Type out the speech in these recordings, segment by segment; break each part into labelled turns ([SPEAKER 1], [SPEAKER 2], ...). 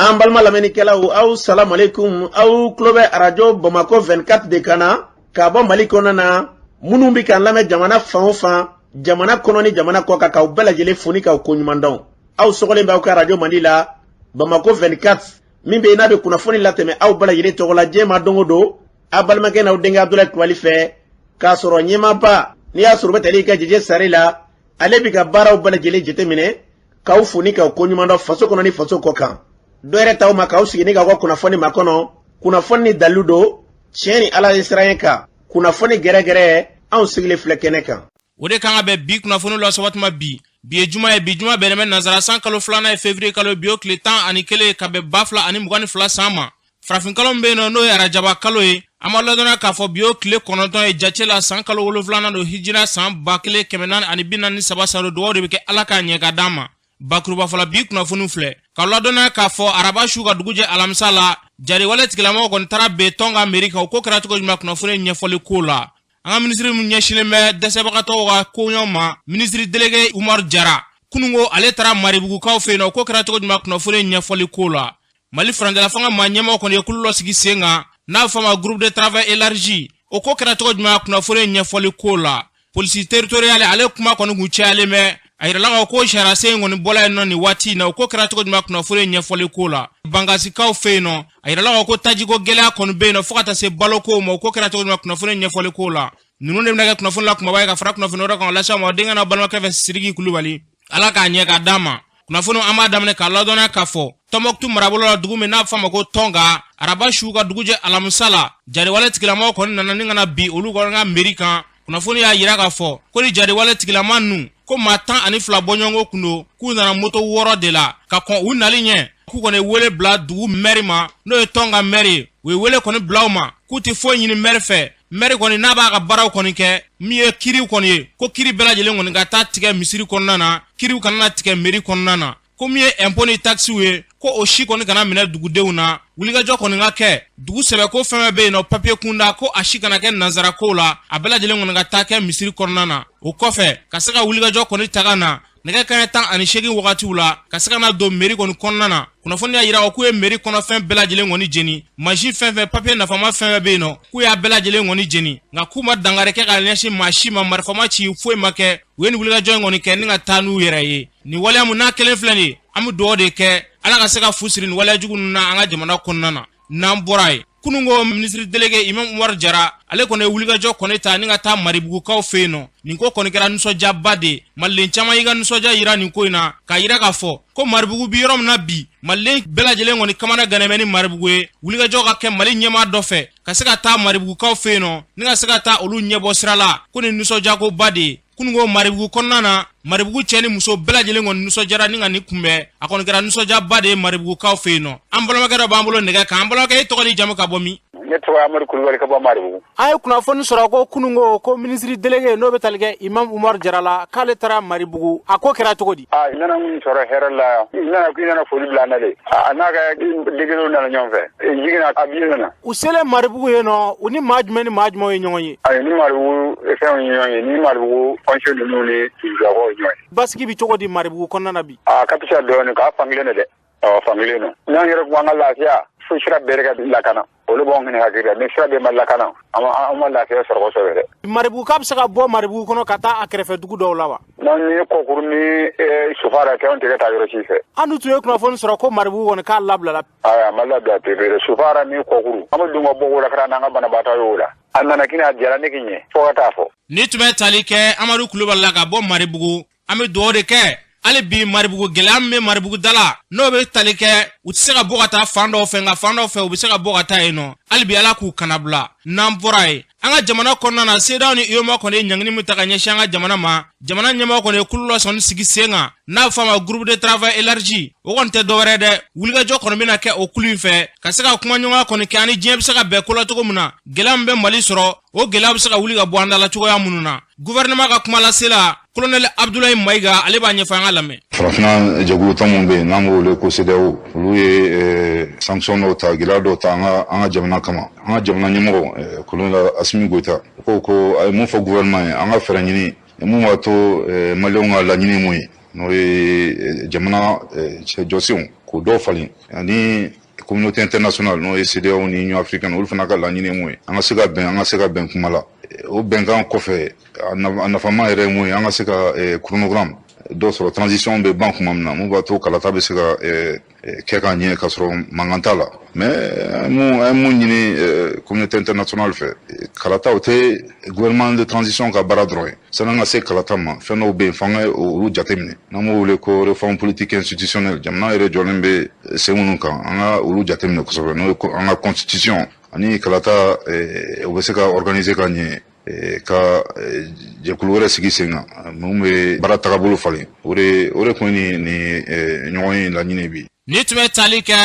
[SPEAKER 1] An balima lamɛnnikɛlaw, aw salamualeykum. Aw tulo bɛ Arajo Bamako 24 de kan na k'a bɔ Mali kɔnɔna na. Minnu bɛ k'an lamɛn jamana fan o fan, jamana kɔnɔ ni jamana kɔ kan, k'aw bɛɛ lajɛlen fo ni k'aw koɲuman dɔn. Aw sɔgɔlen bɛ aw ka arajo mandi la, Bamako 24, min bɛ yen n'a bɛ kunnafoni latɛmɛ aw bɛɛ lajɛlen tɔgɔ la diɲɛ ma don o don, aw balimakɛ n'aw denkɛ Abudulayi Kulubali fɛ, k'a sɔrɔ ɲɛmaaba n'i y'a sɔrɔ u bɛ tali kɛ Jeje Sare la. Ale bɛ ka baaraw bɛɛ lajɛlen jateminɛ, k'aw fo ni k'aw koɲuman dɔn faso kɔnɔ ni faso kɔ kan. Dɔ yɛrɛ t'aw ma k'aw sigi ni k'aw ka kunnafoni makɔnɔ, kunnafoni ni dalilu don, tiɲɛ ni Ala ye siran kan, kunnafoni gɛrɛgɛrɛ. Anw sigilen filɛ kɛnɛ kan.
[SPEAKER 2] O de kan ka bɛn bi kunnafoni lase waati ma bi. Bi ye juma ye. Bi juma bɛnnen bɛ nansara san kalo filanan ye, février kalo, bi o tile 11, ka bɛn 2022 san ma. Farafinkalo min bɛ yen nɔ, n'o ye arajaba kalo ye, an b'a ladɔnniya k'a fɔ bi o tile 9 ye jate la. San kalo wolonfilanan don, hijira san 1443 san don. Dugawu de bɛ kɛ, Ala k'a ɲɛ ka d'an ma. Bakuruba fɔlɔ, bi kunnafoni filɛ ka ladɔnniya k'a fɔ araba su ka dugu jɛ alamisa la, jariwale tigilamɔgɔw kɔni taara ben Tɔnka mairie kan. O ko kɛra cogo jumɛn? Kunnafoni ɲɛfɔli ko la, an ka minisiri min ɲɛsinnen bɛ dɛsɛbagatɔw ka koɲɛw ma, minisiri délégué Umaru Jara, kununko ale taara Maribugukaw fɛ yen nɔ. O ko kɛra cogo jumɛn? Kunnafoni ɲɛfɔli ko la, Mali furancɛla fanga maa ɲɛmɔgɔ kɔni ye kulu dɔ sigi sen kan n'a bɛ fɔ a ma groupe de travail élargi. O ko kɛra cogo jumɛn? Kunnafoni ɲɛfɔli ko la, police territoriale, ale kuma kɔni kun cayalen bɛ. A yirala ka ko sariyasen kɔni bɔla yen nɔ nin waati in na. O ko kɛra cogo jumɛn? Kunnafoni ɲɛfɔli ko la, Bankasikaw fɛ yen nɔ, a yirala ka ko tajiko gɛlɛya kɔni bɛ yen nɔ fo ka taa se baloko ma. O ko kɛra cogo jumɛn? Kunnafoni ɲɛfɔli ko la, ninnu de bɛna kɛ kunnafoni la kumaba ye ka fara kunnafoni wɛrɛ kan lase ma. Denkɛ n'a balimakɛ fɛ, Sidiki Kulubali, Ala k'a ɲɛ k'a d'a ma. Kunnafoni, an b'a daminɛ k'a ladɔnniya k'a fɔ Tɔnbɔkutu marabolo la, dugu min n'a bɛ fɔ a ma ko Tɔnka, araba su ka dugu jɛ alamisa la, jariwale tigilamɔgɔw kɔni nana ni ka na bi olu kɔni ka mairie kan. Kunnafoni y'a yira k'a fɔ ko ni jariwale tigilama ninnu, ko maa 12 bɔɲɔgɔnko kun don, k'u nana moto wɔɔrɔ de la. Ka kɔn u nali ɲɛ, k'u kɔni ye wele bila dugu maire ma, n'o ye Tɔnka maire ye. U ye wele kɔni bila u ma k'u tɛ foyi ɲini maire fɛ. Maire kɔni n'a b'a ka baaraw kɔni kɛ, min ye kiriw kɔni ye, ko kiri bɛɛ lajɛlen kɔni ka taa tigɛ misiri kɔnɔna na, kiriw kana na tigɛ mairie kɔnɔna na. Ko min ye impôt ni taxew ye, ko o si kɔni kana minɛ dugudenw na. Wulikajɔ kɔni ka kɛ dugu sɛbɛko fɛn fɛn bɛ yen nɔ, papier kunda, ko a si kana kɛ nansara kow la, a bɛɛ lajɛlen kɔni ka taa kɛ misiri kɔnɔna na. O kɔfɛ, ka se ka wulikajɔ kɔni taga na nɛgɛ kaɲɛ 18 wagatiw la, ka se ka na don mairie kɔni kɔnɔna na. Kunnafoni y'a yira k'u ye mairie kɔnɔfɛn bɛɛ lajɛlen kɔni jeni, mansin fɛn fɛn, papier nafama fɛn fɛn bɛ yen nɔ, k'u y'a bɛɛ lajɛlen kɔni jeni, nka k'u ma dankari kɛ ka ɲɛsin maa si ma, marifa ma ci, foyi ma kɛ. U ye nin wulikajɔ in kɔni kɛ ni ka taa n'u yɛrɛ ye. Nin waleya mun n'a kelen filɛ nin ye, an bɛ dugawu de kɛ, Ala ka se ka fu siri nin waleya jugu ninnu na an ka jamana kɔnɔna na. N'an bɔra yen, kununko minisiri délégué Imam Umaru Jara, ale kɔni ye wulikajɔ kɔni ta ni ka taa Maribugukaw fɛ yen nɔ. Nin ko kɔni kɛra nisɔndiyaba de ye. Maliden caman y'i ka nisɔndiya yira nin ko in na, k'a yira k'a fɔ ko Maribugu bi yɔrɔ min na bi, Maliden bɛɛ lajɛlen kɔni kamana gannen bɛ ni Maribugu ye. Wulikajɔ ka kɛ Mali ɲɛmaa dɔ fɛ ka se ka taa Maribugukaw fɛ yen nɔ ni ka se ka taa olu ɲɛbɔ sira la, ko nin nisɔndiyakoba de ye. Kununko Maribugu kɔnɔna na, Maribugu cɛ ni muso bɛɛ lajɛlen kɔni nisɔndiyara ni ka nin kunbɛn. A kɔni kɛra nisɔndiyaba de ye Maribugukaw fɛ yen nɔ. An balimakɛ dɔ b'an bolo nɛgɛ kan. An balimakɛ, e tɔgɔ ni jamu, ka bɔ min?
[SPEAKER 3] Ne tɔgɔ Amadu Kulubali, ka bɔ Maribugu.
[SPEAKER 2] An ye kunnafoni sɔrɔ ko kununko ko minisiri délégué, n'o bɛ tali kɛ Imam Umaru Jara la, k'ale taara Maribugu. A ko kɛra cogo di?
[SPEAKER 3] A nana mun sɔrɔ hɛrɛ la. I nana ko i nana foli bila an na de. A n'a ka degerew nana ɲɔgɔn fɛ, jiginna a bi nana.
[SPEAKER 2] U selen Maribugu yen nɔ, u ni maa jumɛn ni maa jumɛn ye ɲɔgɔn ye?
[SPEAKER 3] Ayi, ni Maribugu fɛnw ye ɲɔgɔn ye, ni Maribugu conseil ninnu ni dugulakaw ye ɲɔgɔn ye.
[SPEAKER 2] Basigi bi cogo di Maribugu kɔnɔna na bi?
[SPEAKER 3] A ka fisa dɔɔnin k'a fankelen de dɛ. Ɔ, fankelen don. N'an yɛrɛ ko an ka lafiya, fo sira bɛɛ ka lakana. Olu b'anw hinɛ hakili la. Ni sira bɛɛ ma lakana, an ma lafiya sɔrɔ kosɛbɛ dɛ.
[SPEAKER 2] Maribugu k'a bɛ se ka bɔ Maribugu kɔnɔ ka taa a kɛrɛfɛ dugu dɔw la wa?
[SPEAKER 3] N'an ye kɔkuru ni sufara kɛ, anw tɛ ka taa yɔrɔ si fɛ.
[SPEAKER 2] An dun tun ye kunnafoni sɔrɔ ko Maribugu kɔni k'a labilala.
[SPEAKER 3] Ayi, a ma labila pewu. Sufara ni kɔkuru, an bɛ don ka bɔ o la ka n'an ka banabaatɔ ye o la. A nana kini, a diyara ne k'i ɲɛ fo ka taa fɔ.
[SPEAKER 2] Ni tun bɛ tali kɛ Amadu Kulubali la ka bɔ Maribugu. An bɛ dugawu de kɛ hali bi, Maribugu gɛlɛya min bɛ Maribugu da la, n'o bɛ tali kɛ u tɛ se ka bɔ ka taa fan dɔw fɛ, nka fan dɔw fɛ u bɛ se ka bɔ ka taa yen nɔ, hali bi Ala k'u kana bila. N'an bɔra yen, an ka jamana kɔnɔna na, CEDEAO ni UEMOA kɔni ye ɲangini min ta ka ɲɛsin an ka jamana ma, jamana ɲɛmɔgɔ kɔni ye kulu dɔ sɔnni sigi sen kan n'a bɛ fɔ a ma groupe de travail élargi. O kɔni tɛ dɔwɛrɛ dɛ, wulikajɔ kɔni bɛna kɛ o kulu in fɛ ka se ka kumaɲɔgɔnya kɔni kɛ ani diɲɛ bɛ se ka bɛn ko la cogo min na, gɛlɛya min bɛ Mali sɔrɔ, o gɛlɛya bɛ se ka wuli ka bɔ an da la cogoya minnu na. Gouvernement ka kumalasela, colonel Abdoulaye Mayiga, ale b'a ɲɛfɔ, an ka lamɛn.
[SPEAKER 4] Farafinna jɛkulu tɔn min bɛ yen n'an b'o wele ko CEDEAO, olu ye sanction dɔw ta, gɛlɛya dɔw ta an ka jamana kama. An ka jamana ɲɛmɔgɔ, colonel Assimi Goïta, ko a ye mun fɔ gouvernement ye, an ka fɛɛrɛ ɲini mun b'a to Maliyɛnw ka laɲini mun ye. n'o ye jamana cɛjɔsenw k'o dɔw falen, ani communauté internationale, n'o ye CEDEAO ni Union africaine, olu fana ka laɲini ye mun ye? An ka se ka bɛn, an ka se ka bɛn kuma la. O bɛnkan kɔfɛ, a nafama yɛrɛ ye mun ye? An ka se ka chronogramme dɔ sɔrɔ, transition bɛ ban kuma min na, mun b'a to kalata bɛ se ka kɛ ka ɲɛ ka sɔrɔ mankan t'a la. Mais an ye mun ɲini communauté internationale fɛ? Kalata o tɛ gouvernement de transition ka baara dɔrɔn ye. Sani an ka se kalata ma, fɛn dɔw bɛ yen f'an ka olu jateminɛ, n'an b'o wele ko réforme politique institutionnelle. Jamana yɛrɛ jɔlen bɛ sen minnu kan, an ka olu jateminɛ kosɛbɛ, n'o ye an ka constitution ani kalata o bɛ se ka organiser ka ɲɛ, ka jɛkulu wɛrɛ sigi sen kan mun bɛ baara tagabolo falen. O de kun ye nin ɲɔgɔn ye laɲini bi.
[SPEAKER 2] Ni tun bɛ tali kɛ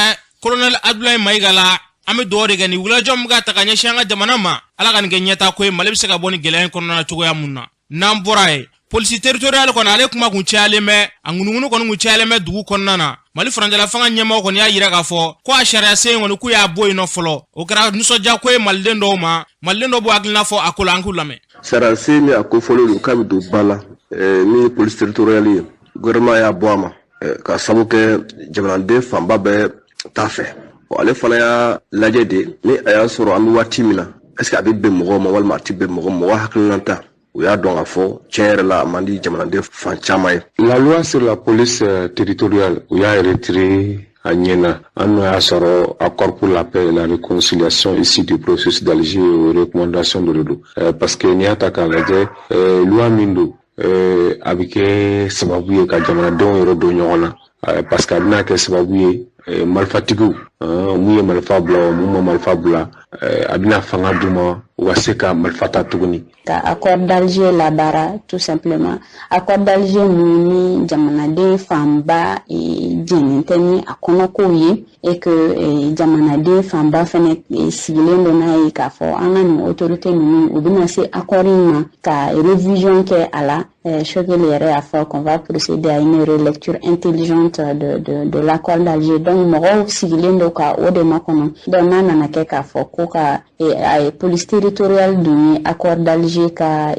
[SPEAKER 2] Colonel Abdoulaye Mayiga la, an bɛ dugawu de kɛ nin wulikajɔ min ka ta ka ɲɛsin an ka jamana ma, Ala ka nin kɛ ɲɛtaa ko ye, Mali bɛ se ka bɔ nin gɛlɛya in kɔnɔna na cogoya mun na. N'an bɔra yen, police territoriale kɔni, ale kuma kun cayalen bɛ, a ŋunuŋunu kɔni kun cayalen bɛ dugu kɔnɔna na. Mali furancɛla fanga ɲɛmɔgɔ kɔni y'a yira k'a fɔ ko a sariya sen kɔni, k'u y'a bɔ yen nɔ fɔlɔ. O kɛra nisɔndiya ko ye maliden dɔw ma. Maliden dɔw b'u hakilina fɔ a ko la, an k'u lamɛn.
[SPEAKER 5] Sariya sen min a ko fɔlen don k'a bɛ don ba la, min ye police territoriale ye, gouvernement y'a bɔ a ma ka sababu kɛ jamanaden fanba bɛɛ t'a fɛ. Ale fana y'a lajɛ de ni a y'a sɔrɔ an bɛ waati min na, est ce que a bɛ bɛn mɔgɔw ma walima a tɛ bɛn mɔgɔ mɔgɔ hakilina ta. U y'a dɔn k'a fɔ tiɲɛ yɛrɛ la, a man di jamanaden fan caman ye.
[SPEAKER 6] La loi sur la police territoriale, u y'a retiré a ɲɛna. An n'o y'a sɔrɔ accord pour la paix et la réconciliation issu du processus d'Alger, o recommandation dɔ de don, parce que n'i y'a ta k'a lajɛ, loi min don, a bɛ kɛ sababu ye ka jamanadenw yɛrɛ don ɲɔgɔn na, parce que a bɛna kɛ sababu ye marifatigiw, mun ye marifa bila o, mun ma marifa bila, a bɛna fanga d'u ma u ka se ka marifa ta tuguni.
[SPEAKER 7] Ka accord d'Alger labaara, tout simplement. Accord d'Alger mun ni jamanaden fanba jɛnnen tɛ ni a kɔnɔkow ye, et que jamanaden fanba fɛnɛ sigilen don n'a ye k'a fɔ an ka nin autorité ninnu, u bɛna se accord in ma ka révision kɛ a la. Choguel yɛrɛ y'a fɔ qu'on va procéder à une relecture intelligente de l'accord d'Alger. Donc mɔgɔw sigilen don ka o de makɔnɔ. Donc n'a nana kɛ k'a fɔ ko ka police territoriale dun ye accord d'Alger ka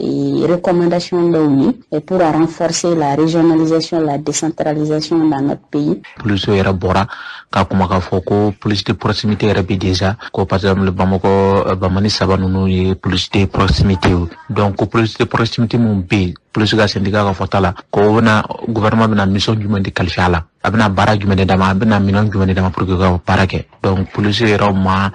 [SPEAKER 7] recommandation dɔw ye pour renforcer la régionalisation, la décentralisation dans notre pays.
[SPEAKER 8] Polisiw yɛrɛ bɔra ka kuma k'a fɔ ko police de proximité yɛrɛ bɛ déjà, ko par exemple Bamakɔ bamani saba ninnu ye police de proximité ye. Donc ko police de proximité mun bɛ yen, polisi ka syndicat ka fɔta la, ko o bɛna, gouvernement bɛna mission jumɛn de kalifa a la, a bɛna baara jumɛn de d'a ma, a bɛna minɛn jumɛn de d'a ma pour que ka baara kɛ? Donc polisi yɛrɛ ma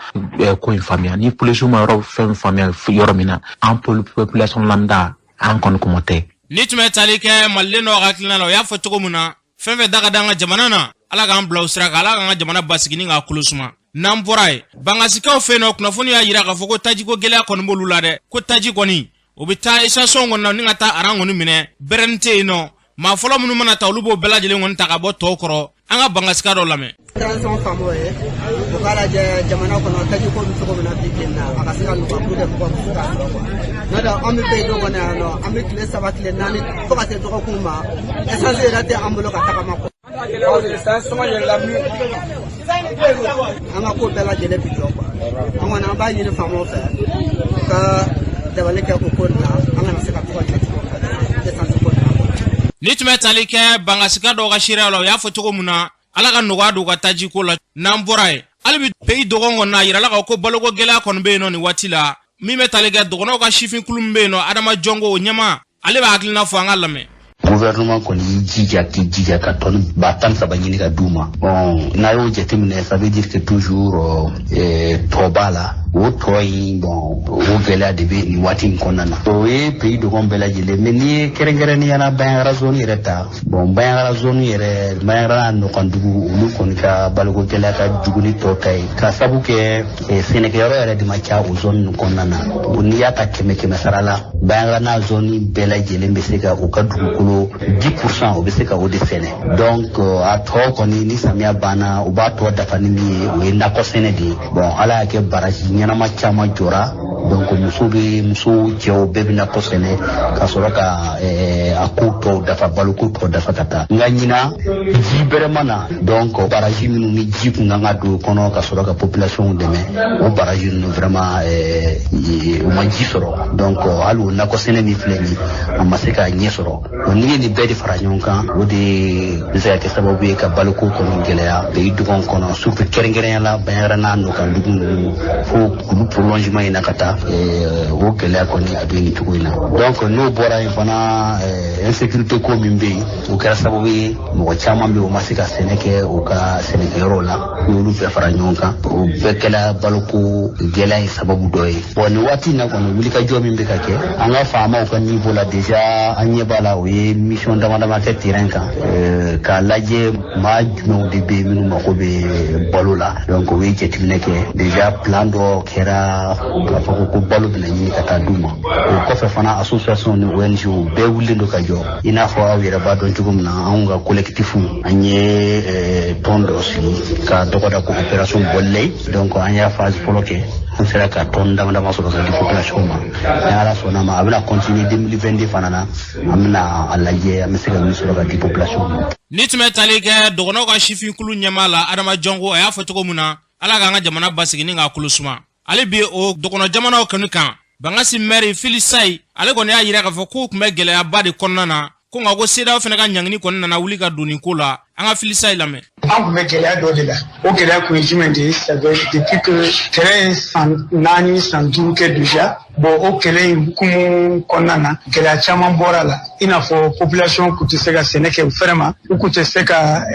[SPEAKER 8] ko in faamuya. Ni polisiw ma yɔrɔ fɛn faamuya yɔrɔ min na, an population lambda, an kɔni kuma tɛ.
[SPEAKER 2] Ni tun bɛ tali kɛ maliden dɔw hakilina la, o y'a fɔ cogo min na, fɛn fɛn da ka d'an ka jamana na, Ala k'an bila o sira kan, Ala k'an ka jamana basigi ni k'a kolo suma. N'an bɔra yen, Bangasikaw fɛ yen nɔ, kunnafoni y'a yira k'a fɔ ko tajiko gɛlɛya kɔni b'olu la dɛ. Ko taji kɔni, o bɛ taa station kɔnɔ ni ka taa aran kɔni minɛ, bɛrɛnin tɛ yen nɔ. Maa fɔlɔ minnu mana ta, olu b'o bɛɛ lajɛlen kɔni ta ka bɔ tɔw kɔrɔ. An ka Bangasika dɔ lamɛn.
[SPEAKER 9] Transition faamaw ye, u k'a lajɛ jamana kɔnɔ, taji ko bɛ cogo min na bi bi in na, a ka se ka nɔgɔya pour que mɔgɔw bɛ se k'a sɔrɔ quoi. N'o tɛ, an bɛ pays dɔ kɔnɔ yan nɔ, an bɛ tile 3, tile 4, fo ka se dɔgɔkun ma, essence yɛrɛ tɛ an bolo ka tagama quoi. Sɔngɔ yɛlɛla min, an ka ko bɛɛ lajɛlen bi jɔ quoi. An kɔni, an b'a ɲini faamaw fɛ u ka dabali kɛ o ko nin na, an kana se ka to ka jɔ essence ko nin na.
[SPEAKER 2] Ni tun bɛ tali kɛ Bangasika dɔw ka seereya la, o y'a fɔ cogo min na, Ala ka nɔgɔya don u ka tajiko la. N'an bɔra yen, hali bi pays Dogon kɔnɔ, a yirala k'a ko baloko gɛlɛya kɔni bɛ yen nɔ nin waati la. Min bɛ tali kɛ dɔgɔnɔw ka sifinkulu min bɛ yen nɔ, Adama Jɔnko, o ɲɛma, ale b'a hakilina fɔ, an ka lamɛn.
[SPEAKER 10] Gouvernement kɔni y'i jija k'i jija ka tɔni 13 000 ɲini ka d'u ma. Bon, n'a y'o jateminɛ, ça veut dire que toujours tɔ b'a la. O tɔ in, bon, o gɛlɛya de bɛ nin waati in kɔnɔna na. O ye pays Dogon bɛɛ lajɛlen, mais n'i ye kɛrɛnkɛrɛnnenya la Bandiagara zone yɛrɛ ta, bon, Bandiagara zone yɛrɛ, Bandiagara nɔkandugu, olu kɔni ka baloko gɛlɛya ka jugu ni tɔ ta ye, ka sabu kɛ sɛnɛkɛyɔrɔ yɛrɛ de ma ca o zone ninnu kɔnɔna na. N'i y'a ta kɛmɛ kɛmɛ sara la, Bandiagara n'a zone bɛɛ lajɛlen bɛ se ka u ka dugukolo 10 %, o bɛ se ka o de sɛnɛ. Donc a tɔ kɔni, ni samiya banna, u b'a tɔ dafa ni min ye, o ye nakɔ sɛnɛ de ye. Bon, Ala y'a kɛ, baraji ɲɛnama caman jɔra. Donc muso bɛ muso cɛw bɛɛ bɛ nakɔ sɛnɛ ka sɔrɔ ka a ko tɔw dafa, baloko tɔw dafa ka taa. Nka ɲinan ji bɛrɛ ma na, donc barrage minnu ni ji kun kan ka don o kɔnɔ ka sɔrɔ ka population dɛmɛ, o barrage ninnu vraiment u ma ji sɔrɔ. Donc hali o nakɔ sɛnɛ min filɛ nin, a ma se ka ɲɛ sɔrɔ. N'i ye nin bɛɛ de fara ɲɔgɔn kan, o de bɛ se ka kɛ sababu ye ka baloko kɔni gɛlɛya pays dogon kɔnɔ, surtout kɛrɛnkɛrɛnya la Bandiagara n'a nɔkan dugu ninnu fo kulu prolongement in na ka taa, o gɛlɛya kɔni a bɛ nin cogo in na. Donc n'o bɔra yen fana, insécurité ko min bɛ yen, o kɛra sababu ye mɔgɔ caman bɛ yen, o ma se ka sɛnɛ kɛ u ka sɛnɛkɛyɔrɔw la. N'olu bɛɛ fara ɲɔgɔn kan, o bɛɛ kɛra baloko gɛlɛya ye sababu dɔ ye. Bon, nin waati in na kɔni, wulikajɔ min bɛ ka kɛ an ka faamaw ka niveau la, déjà an ɲɛ b'a la, o ye mission dama dama kɛ terrain kan k'a lajɛ maa jumɛnw de bɛ yen minnu mako bɛ balo la. Donc o ye jateminɛ kɛ, déjà plan dɔ kɛra k'a fɔ ko balo bɛna ɲini ka taa d'u ma. O kɔfɛ fana, association ni ONG bɛɛ wulilen don ka jɔ. I n'a fɔ aw yɛrɛ b'a dɔn cogo min na, anw ka collectif, an ye tɔn dɔ sigi ka tɔgɔ da ko opération Bɔlilɛ. Donc an y'a phase fɔlɔ kɛ, an sera ka tɔn dama dama sɔrɔ ka di population ma. Ni Ala sɔnna ma, a bɛna continuer 2022 fana na, an bɛna a lajɛ an bɛ se ka min sɔrɔ ka di population ma.
[SPEAKER 2] Ni tun bɛ tali kɛ dɔgɔnɔw ka sifinkulu ɲɛmaa la, Adama Jɔnko, a y'a fɔ cogo min na, Ala k'an ka jamana basigi ni k'a kolo suma. Hali bi o dɔgɔnɔ jamanaw kɔni kan, Bankasi mɛri Fili Sayi, ale kɔni y'a yira k'a fɔ k'u tun bɛ gɛlɛyaba de kɔnɔna na, ko nka ko CEDEAO fana ka ɲangini kɔni nana wuli ka don nin ko la. An ka Fili Sayi lamɛn.
[SPEAKER 11] An tun bɛ gɛlɛya dɔ de la. O gɛlɛya kun ye jumɛn de ye? C'est depuis que kɛlɛ ye san 4, san 5 kɛ déjà. Bon, o kɛlɛ in hukumu kɔnɔna na, gɛlɛya caman bɔra la, i n'a fɔ population kun tɛ se ka sɛnɛ kɛ u fɛrɛ ma, u kun tɛ se ka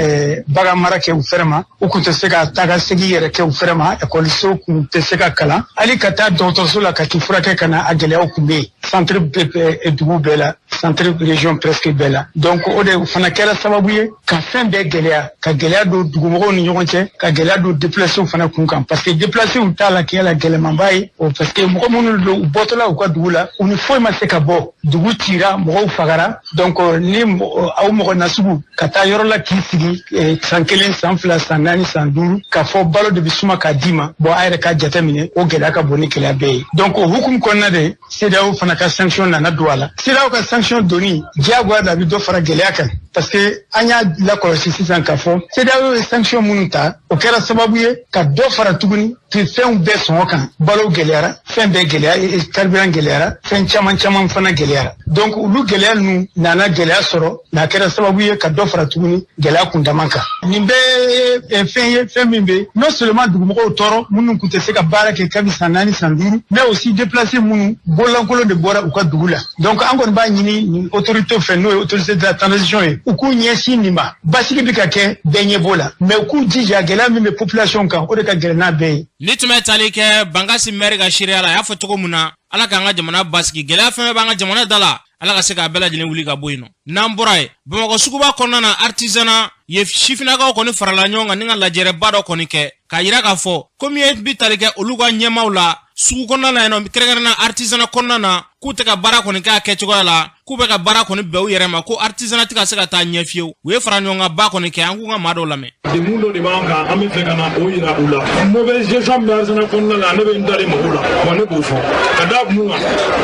[SPEAKER 11] bagan mara kɛ u fɛrɛ ma, u kun tɛ se ka taa ka segin yɛrɛ kɛ u fɛrɛ ma, ekɔliso kun tɛ se ka kalan, hali ka taa dɔgɔtɔrɔso la ka t'i furakɛ ka na, a gɛlɛyaw kun bɛ yen centre dugu bɛɛ la, centre région presque bɛɛ la. Donc o de fana kɛra sababu ye ka fɛn bɛɛ gɛlɛya, ka gɛlɛya don dugumɔgɔw ni ɲɔgɔn cɛ, ka gɛlɛya don déplacés fana kun kan, parce que déplacés t'a la kɛ la gɛlɛmanba ye o, parce que mɔgɔ minnu don, u bɔtɔla u ka dugu la, u ni foyi ma se ka bɔ, dugu cira, mɔgɔw fagara. Donc ni aw mɔgɔ nasugu ka taa yɔrɔ la k'i sigi san 1, san 2, san 4, san 5, k'a fɔ balo de bɛ suma k'a d'i ma, bon, a yɛrɛ ka jate minɛ, o gɛlɛya ka bon ni gɛlɛya bɛɛ ye. Donc o hukumu kɔnɔna de, CEDEAO fana ka sanction nana don a la. CEDEAO ka sanction donni, diyagoya de a bɛ dɔ fara gɛlɛya kan, parce que an y'a lakɔlɔsi sisan k'a fɔ CEDEAO ye sanction minnu ta, o kɛra sababu ye ka dɔ fara tuguni fɛnw bɛɛ sɔngɔ kan. Balo gɛlɛyara, fɛn bɛɛ gɛlɛya, carburant gɛlɛyara, fɛn caman caman fana gɛlɛyara. Donc olu gɛlɛya ninnu nana gɛlɛya sɔrɔ, n'a kɛra sababu ye ka dɔ fara tuguni gɛlɛya kundama kan. Nin bɛɛ ye fɛn ye, fɛn min bɛ non seulement dugumɔgɔw tɔɔrɔ minnu tun tɛ se ka baara kɛ kabi san 4, san 5, mais aussi déplacé minnu bololankolon de bɔra u ka dugu la. Donc an kɔni b'a ɲini nin autorité fɛ, n'o ye autorité de la transition ye, u k'u ɲɛsin nin ma. Basigi bɛ ka kɛ, bɛɛ ɲɛ b'o la, mais u k'u jija, gɛlɛya min bɛ population kan, o de ka gɛlɛn n'a bɛɛ ye.
[SPEAKER 2] Ni tun bɛ tali kɛ Bankasi mɛri ka seereya la, a y'a fɔ cogo min na, Ala k'an ka jamana basigi. Gɛlɛya fɛn fɛn b'an ka jamana da la, Ala ka se k'a bɛɛ lajɛlen wuli ka bɔ yen nɔ. N'an bɔra yen, Bamakɔ suguba kɔnɔna na, artisanat ye sifinnakaw kɔni farala ɲɔgɔn kan ni ka lajɛrɛba dɔ kɔni kɛ k'a yira k'a fɔ ko min ye bi tali kɛ olu ka ɲɛmaw la sugu kɔnɔna na yen nɔ, kɛrɛnkɛrɛnna artisanat kɔnɔna na, k'u tɛ ka baara kɔni kɛ a kɛcogoya la, k'u bɛ ka baara kɔni bɛn u yɛrɛ ma, ko artisanat tɛ ka se ka taa ɲɛ fiyewu. U ye fara ɲɔgɔn kan ba kɔni kɛ. An k'u ka maa dɔw lamɛn.
[SPEAKER 12] Degun dɔ de b'an kan, an bɛ fɛ ka na o yira u la. Mauvaise gestion min bɛ artisanat kɔnɔna la, ne bɛ n da de mɔgɔw la wa, ne b'o fɔ ka da mun kan.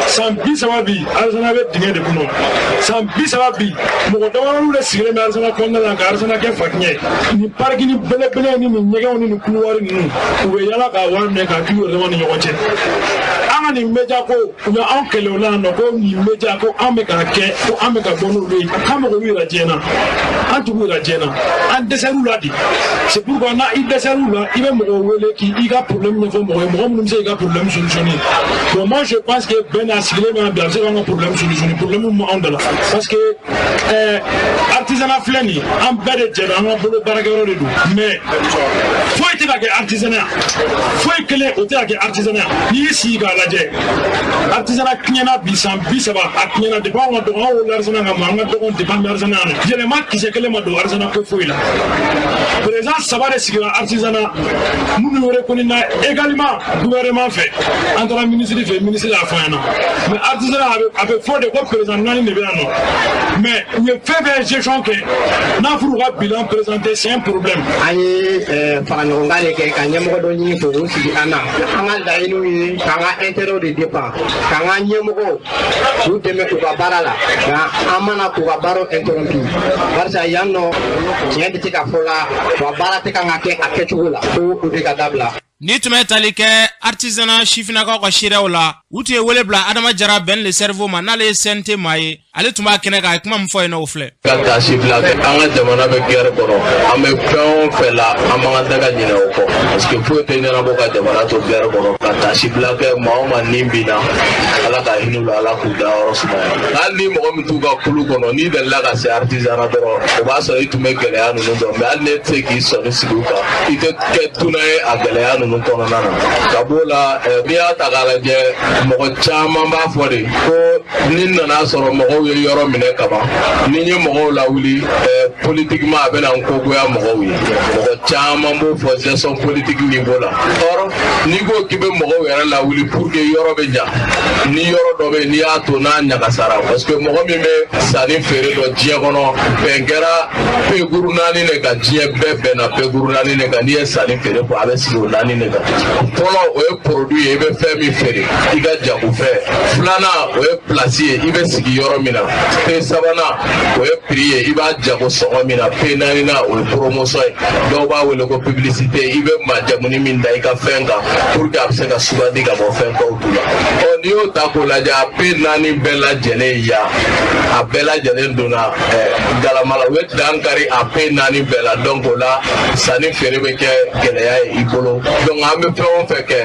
[SPEAKER 12] San 30 bi, artisanat bɛ dingɛ de kɔnɔ. San 30 bi, mɔgɔ damadɔw de sigilen bɛ artisanat kɔnɔna la ka artisanat kɛ fakiɲɛ. Nin parking belebele ni nin ɲɛgɛnw ni nin couloir ninnu, u bɛ yala ka wari minɛ k'a k'u yɛrɛ dama ni ɲɔgɔn cɛ. An ka nin média ko, u bɛ anw kɛlɛ o la yan nɔ, ko nin média ko an bɛ k'a kɛ, ko an bɛ ka bɔ n'olu ye, k'an bɛ k'olu yira diɲɛ na. An t'u yira diɲɛ na, an dɛsɛr'u la de. C'est pourquoi n'a i dɛsɛr'u la, i bɛ mɔgɔw wele k'i ka problème ɲɛfɔ mɔgɔ ye, mɔgɔ minnu bɛ se k'i ka problème solutionner. Bon, moi je pense que bɛɛ n'a sigilen bɛ yan bi, a bɛ se k'an ka problème solutionner, problème min b'anw da la, parce que artisanat filɛ nin ye, an bɛɛ de jɛra, an ka bolo baarakɛyɔrɔ de don, mais foyi tɛ ka kɛ artisanat, foyi kelen o tɛ ka kɛ artisanat. N'i y'i sigi k'a lajɛ, artisanat tiɲɛna bi san 30, a tiɲɛna depuis anw ka dɔgɔ, an wolola artisanat kama, an ka dɔgɔn depuis an bɛ artisanat na, yɛlɛma kisɛ kelen ma don artisanat ko foyi la. Président saba de sigira artisanat minnu reconnu na également gouvernement fɛ. An taara ministre fɛ, ministre y'a fɔ an ɲɛna, mais artisanat a bɛ fɔ de ko président naani de bɛ yan nɔ, mais u ye fɛn fɛn gestion kɛ, n'a fɔra u ka bilan présenter, c'est un problème.
[SPEAKER 13] An ye fara ɲɔgɔnkan de kɛ ka ɲɛmɔgɔ dɔ ɲini k'o sigi an na. An ka laɲiniw ye k'an ka intérêt de défend, k'an ka ɲɛmɔgɔw k'u dɛmɛ u ka baara la, nka an mana k'u ka baaraw interrompu, barisa yan nɔ tiɲɛ de tɛ ka fɔ la wa baara tɛ kan ka kɛ a kɛcogo la, ko o de ka dabila.
[SPEAKER 2] Ni tun bɛ tali kɛ artisanat sifinnakaw ka seereyaw la, u tun ye wele bila Adama Jara Ben le Cerveau ma, n'ale ye CNT maa ye. Ale tun b'a kɛnɛ kan, a ye kuma min fɔ yen nɔ, o filɛ.
[SPEAKER 14] Ka taasi bila kɛ, an ka jamana bɛ guerre kɔnɔ, an bɛ fɛn o fɛn la, an man kan tɛ ka ɲinɛ o kɔ, parce que foyi tɛ ɲɛnabɔ ka jamana to guerre kɔnɔ. Ka taasi bila kɛ, maa o maa ni binna, Ala ka hinɛ u la, Ala k'u da yɔrɔ sumaya. Hali ni mɔgɔ min t'u ka kulu kɔnɔ, n'i delila ka se artisanat dɔrɔn, o b'a sɔrɔ i tun bɛ gɛlɛya ninnu dɔn. Mais hali n'e tɛ se k'i sɔnni sigi u kan, i tɛ kɛ dunan ye a gɛlɛya ninnu kɔnɔna na. Ka b'o la, n'i y'a ta k'a lajɛ, mɔgɔ caman b'a fɔ de ko ni n nana sɔrɔ mɔgɔw ye yɔrɔ minɛ kaban, ni n ye mɔgɔw lawuli politiquement, a bɛna n kogoya mɔgɔw ye. Mɔgɔ caman b'o fɔ gestion politique niveau la. Or n'i ko k'i bɛ mɔgɔw yɛrɛ lawuli pour que yɔrɔ bɛ ɲa, ni yɔrɔ dɔ bɛ yen, n'i y'a to n'a ɲagasara, parce que mɔgɔ min bɛ sanni feere dɔn diɲɛ kɔnɔ, bɛn kɛra pekuru naani de kan, diɲɛ bɛɛ bɛnna pekuru naani de kan. N'i ye sanni feere fɔ, a bɛ sigi o naani de kan. Fɔlɔ, o ye produit ye, i bɛ fɛn min feere, i ka jagofɛn. Filanan, o ye place ye, i bɛ sigi yɔrɔ min na. P sabanan, o ye prix ye, i b'a jago sɔngɔ min na. P naaninan, o ye promotion ye, dɔw b'a wele ko publicité, i bɛ majamuni min da i ka fɛn kan pour que a bɛ se ka sugandi ka bɔ fɛn tɔw tu la. Ɔ n'i y'o ta k'o lajɛ, a P naani bɛɛ lajɛlen ya, a bɛɛ lajɛlen donna galama la, u ye dan kari a P naani bɛɛ la. Donc o la, sanni feere bɛ kɛ gɛlɛya ye i bolo. Donc an bɛ fɛn o fɛn kɛ,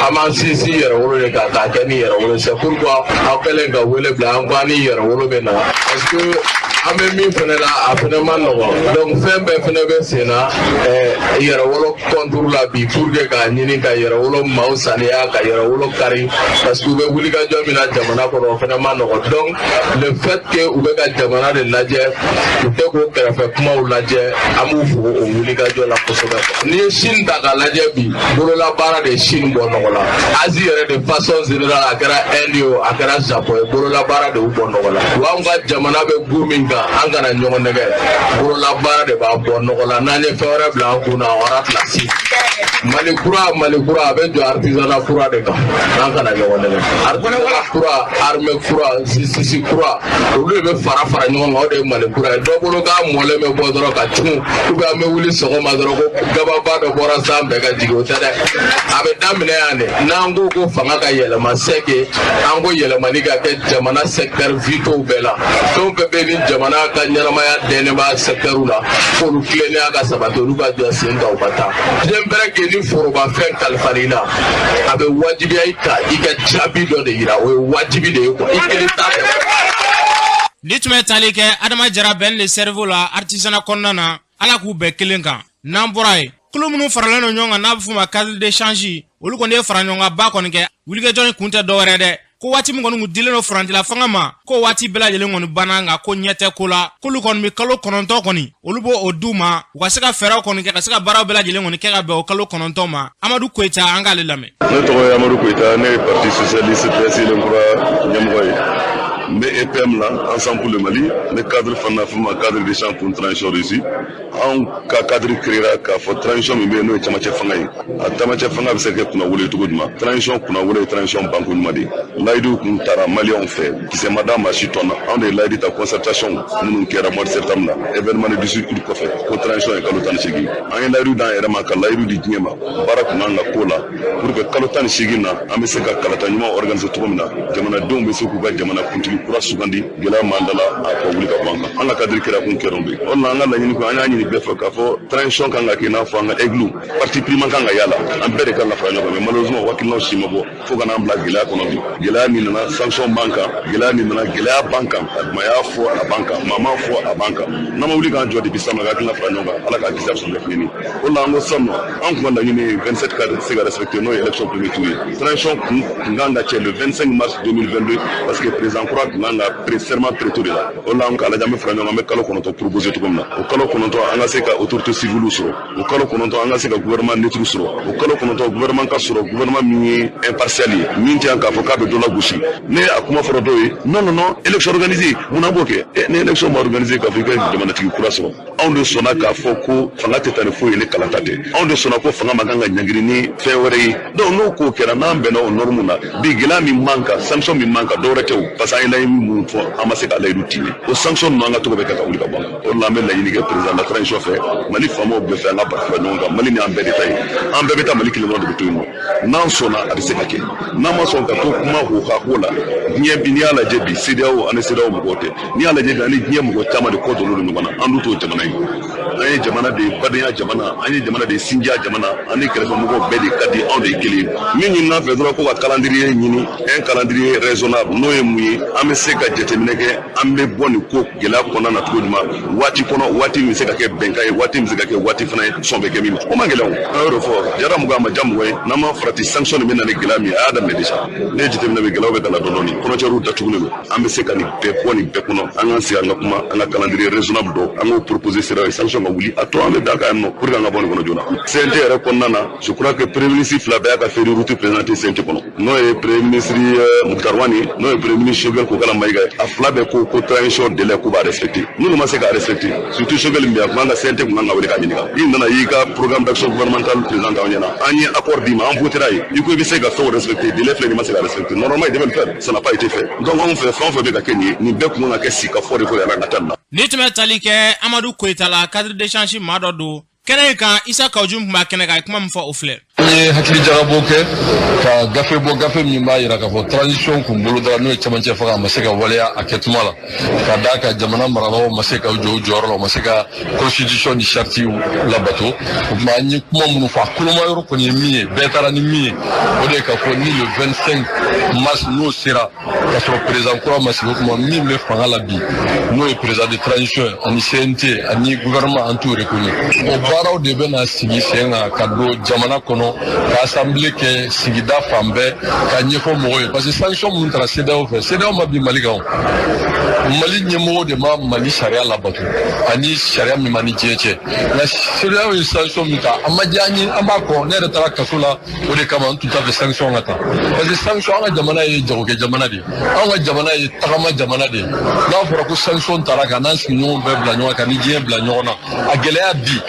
[SPEAKER 14] an b'an sinsin yɛrɛwolo de kan k'a kɛ ni yɛrɛwolo. C'est pourquoi aw kɛlen ka wele bila an ko an ni yɛrɛwolo bɛ na, parce que an bɛ min fɛnɛ la, a fɛnɛ ma nɔgɔn. Donc fɛn bɛɛ fɛnɛ bɛ sen na yɛrɛwolo contour la bi, pour que k'a ɲini ka yɛrɛwolo maaw saniya, ka yɛrɛwolo kari, parce que u bɛ wulikajɔ min na jamana kɔnɔ, o fɛnɛ ma nɔgɔn. Donc le fait que u bɛ ka jamana de lajɛ, u tɛ k'o kɛrɛfɛ kumaw lajɛ, an b'u fo o wulikajɔ la kosɛbɛ. N'i ye Chine ta k'a lajɛ bi, bololabaara de ye Chine bɔ nɔgɔ la. Asie yɛrɛ, de façon générale, a kɛra Inde ye o, a kɛra Japon ye, bololabaara de y'u bɔ nɔgɔ la. Wa anw ka jamana bɛ gu min kan, an kana ɲɔgɔn nɛgɛ, bololabaara de b'a bɔ nɔgɔ la. N'an ye fɛn wɛrɛ bila an kun na, on rate la cible. Mali kura, Mali kura, a bɛ jɔ artisanat kura de kan. An kana ɲɔgɔn nɛgɛ, artisanat kura, armée kura, justice kura, olu de bɛ fara fara ɲɔgɔn kan, o de ye Mali kura ye. Dɔ bolo k'a mɔlen bɛ bɔ dɔrɔn ka cun, ou bien an bɛ wuli sɔgɔma dɔrɔn ko gababa dɔ bɔra san bɛɛ ka jigin, o tɛ dɛ. A bɛ daminɛ yan de. N'an ko ko fanga ka yɛlɛma, c'est que an ko yɛlɛmani ka kɛ jamana secteur vitaux bɛɛ la. Fɛn o fɛn bɛ ni jamana ka ɲɛnamaya dɛnnen b'a secteur la, k'olu tilennenya ka sabati, olu ka jɔ sen kan, u ka taa. Bien vrai que ni forobafɛn kalifara i la, a bɛ wajibiya i kan i ka jaabi dɔ de yira, o ye wajibi de ye quoi, i kelen t'a kɛ.
[SPEAKER 2] Ni tun bɛ tali kɛ Adama Jara Ben le Cerveau la artisanat kɔnɔna na, Ala k'u bɛɛ kelen kan. N'an bɔra yen, kulu minnu faralen don ɲɔgɔn kan n'a bɛ f'o ma cadre d'échange, olu kɔni ye fara ɲɔgɔn kan ba kɔni kɛ. Wulikajɔ in kun tɛ dɔwɛrɛ dɛ, ko waati min kɔni kun dilen don furancɛla fanga ma, ko waati bɛɛ lajɛlen kɔni banna, nka ko ɲɛ tɛ ko la. K'olu kɔni bɛ kalo 9 kɔni, olu b'o o d'u ma, u ka se ka fɛɛrɛw kɔni kɛ, ka se ka baaraw bɛɛ lajɛlen kɔni kɛ ka bɛn o kalo 9 ma. Amadu Koyita, an k'ale lamɛn.
[SPEAKER 15] Ne tɔgɔ ye Amadu Koyita, ne ye Parti socialiste PS Yɛlɛnkura ɲɛmɔgɔ ye. N bɛ EPM la, Ensemble pour le Mali. N bɛ cadre fana na, f'o ma cadre d'échange pour une transition réussie. Anw ka cadre créera k'a fɔ transition min bɛ yen, n'o ye camancɛ fanga ye, a camancɛ fanga bɛ se ka kɛ kunnawolo ye cogo jumɛn? Transition kunnawolo ye transition banko ɲuman de ye. Layidu kun tara Maliyɛnw fɛ, kisɛ ma d'a ma si tɔn na. Anw de ye layidu ta concertation minnu kɛra mois de septembre la, événement de 18 août kɔfɛ, ko transition ye kalo 18. An ye layidu d'an yɛrɛ ma, ka layidu di diɲɛ ma. Baara kun kan ka k'o la pour que kalo 18 na, an bɛ se ka kalata ɲuman organiser cogo min na, jamanadenw bɛ se k'u ka jamana kuntigi kura sugandi, gɛlɛya m'an da la, a ka wuli ka bɔ an kan. An ka cadre kɛra kun kɛra de o la. An ka laɲini ko, an y'a ɲini bɛɛ fɛ k'a fɔ transition kan ka kɛ i n'a fɔ an ka aigle, parti pris man kan ka y'a la, an bɛɛ de kan ka fara ɲɔgɔn kan. Mais malheureusement, o hakilinaw si ma bɔ fo ka n'an bila gɛlɛya kɔnɔ bi. Gɛlɛya min nana, sanction b'an kan. Gɛlɛya min nana, gɛlɛya b'an kan. A y'a fɔ a b'an kan, maa m'a fɔ a b'an kan. N'an ma wuli k'an jɔ depuis sisan, ka hakilina fara ɲɔgɔn kan, Ala k'a kisi, a bɛ sɔn kɛ fini. O la, an ko sisan nɔ, an kun ka laɲini ye 27 ka se ka respecter, n'o ye élection premier tour ye. Transition kun kan ka cɛ le 25 mars 2022, parce que président kura kun kan ka serment prêter de la. O la, an k'a lajɛ, an bɛ fara ɲɔgɔn kan, an bɛ kalo 9 proposer cogo min na. O kalo 9, an ka se ka autorité civile sɔrɔ. O kalo 9, an ka se ka gouvernement neutre sɔrɔ. O kalo 9, gouvernement ka sɔrɔ, gouvernement min ye impartial ye, min tɛ yan k'a fɔ k'a bɛ dɔ la gosi. Ne a kuma fɔra dɔw ye: non, non, non, élection organisée, mun na b'o kɛ? Ni élection ma organisée, k'a fɔ i ka jamanatigi kura sɔrɔ. Anw de sɔnna k'a fɔ ko fanga tɛ taa ni foyi ye ni kalata tɛ. Anw de sɔnna ko fanga man kan ka ɲangiri ni fɛn wɛrɛ ye. Donc n'o ko kɛra, n'an bɛnna o norme na, bi gɛlɛya min b'an kan, sanction min b'an kan, dɔwɛrɛ tɛ o, parce que an ye laɲini minnu fɔ, an ma se ka layidu tiimɛ. O sanction ninnu, an ka tɔgɔ bɛ kɛ ka wuli ka bɔ an kan. O de la, an bɛ laɲini kɛ président de la transition fɛ, Mali faamaw bɛɛ fɛ, an ka bara fara ɲɔgɔn kan. Mali ni an bɛɛ de ta ye, an bɛɛ bɛ taa, Mali kelen dɔrɔn de bɛ to yen nɔ. N'an sɔnna, a bɛ se ka kɛ. N'an ma sɔn ka to kuma ho ko la, diɲɛ bi, n'i y'a lajɛ bi, CEDEAO, ani CEDEAO mɔgɔw tɛ, n'i y'a lajɛ bi, ani diɲɛ mɔgɔ caman de kɔ donnen don ɲɔgɔn na. An dun t'o jamana ye. An ye jamana de ye badenya jamana, an ye jamana de ye sinjiya jamana, an ni kɛrɛfɛmɔgɔw bɛɛ de ka di, anw de ye kelen ye. Min ɲinina fɛ dɔrɔn, ko ka calendrier ɲini, un calendrier raisonnable. N'o ye mun ye? An bɛ se ka jateminɛ kɛ, an bɛ bɔ nin ko gɛlɛya kɔnɔna na cogo jumɛn, waati kɔnɔ, waati min bɛ se ka kɛ bɛnkan ye, waati min bɛ se ka kɛ waati fana ye sɔn bɛ kɛ min ma. O man gɛlɛn o. An y'o de fɔ, jara mɔgɔ a ma diya mɔgɔ ye, n'an ma farati, sanction nin bɛ na ni gɛlɛya min ye, a y'a daminɛ déjà. Ne ye jateminɛ bɛ, gɛlɛyaw bɛ ka na dɔɔnin dɔɔnin, frontières datugulen don. An bɛ se ka nin bɛɛ bɔ nin bɛɛ kɔnɔ. An k'an sigi, an ka kuma, an ka calendrier raisonnable dɔ, an k'o proposer sira ye, sanction ka wuli, a tɔ an bɛ da kan yan nɔ pour que an ka bɔ nin kɔnɔ joona. CNT yɛrɛ kɔnɔna na, je crois que premier ministre fila bɛɛ y'a ka feuille de route présenté CNT kɔnɔ, n'o ye premier ministre Moctar Ouane ye, n'o ye premier ministre Choguel Kokalla Maïga ye. A fila bɛɛ ko ko transition délai k'u b'a respecter. Minnu ma se k'a respecter, surtout Choguel min bɛ yan, a tun kan ka CNT kun kan ka wele k'a ɲininka: i nana, y'i ka programme d'action gouvernementale présenté anw ɲɛna, an ye accord d'i ma, an votera ye, i ko i bɛ se ka fɛnw respecter, délai filɛ nin ma se ka respecter, normalement il devait le faire, ça n'a pas été fait. Donc anw fɛ, fɛn o fɛn bɛ ka kɛ nin ye, nin bɛɛ kun kan ka kɛ sigi ka fɔ de ko yɛrɛ ka taa nin na.
[SPEAKER 2] Ni tun bɛ tali kɛ Amadu Koyita la, cadre d'échange maa dɔ don kɛnɛ in kan. Isa Kawju tun b'a kɛnɛ kan, a ye kuma min fɔ, o filɛ.
[SPEAKER 16] An ye hakili jagabɔ kɛ ka gafe bɔ, gafe min b'a yira k'a fɔ transition kun bolodara, n'o ye cɛmancɛ fanga, a ma se ka waleya a kɛtuma la, ka d'a kan jamana marabagaw ma se ka jɔ u jɔyɔrɔ la, u ma se ka constitution ni charte labato. O tuma, an ye kuma minnu fɔ, a koloma yɔrɔ kɔni ye min ye, bɛɛ taara ni min ye, o de ye k'a fɔ ni le 25 mars n'o sera k'a sɔrɔ président kura ma sigi, o tuma min bɛ fanga la bi, n'o ye président de transition ye, ani CNT ani gouvernement, an t'o reconnu. O baaraw de bɛna sigi sen kan ka don jamana kɔnɔ, ka assemblée kɛ sigida fan bɛɛ, ka ɲɛfɔ mɔgɔw ye, parce que sanction minnu taara CEDEAO fɛ, CEDEAO ma bin Mali kan o. Mali ɲɛmɔgɔw de ma Mali sariya labato ani sariya min ma ni diɲɛ cɛ. Nka CEDEAO ye sanction min ta, a ma diya an ye, an b'a kɔ. Ne yɛrɛ taara kaso la o de kama. N tun t'a fɛ sanction ka ta, parce que sanction, an ka jamana ye jagokɛ jamana de ye, an ka jamana ye tagama jamana de ye. N'a fɔra ko sanction tara ka n'an sigiɲɔgɔnw bɛɛ bila ɲɔgɔn kan, ni diɲɛ bila ɲɔgɔn na, a gɛlɛya bi,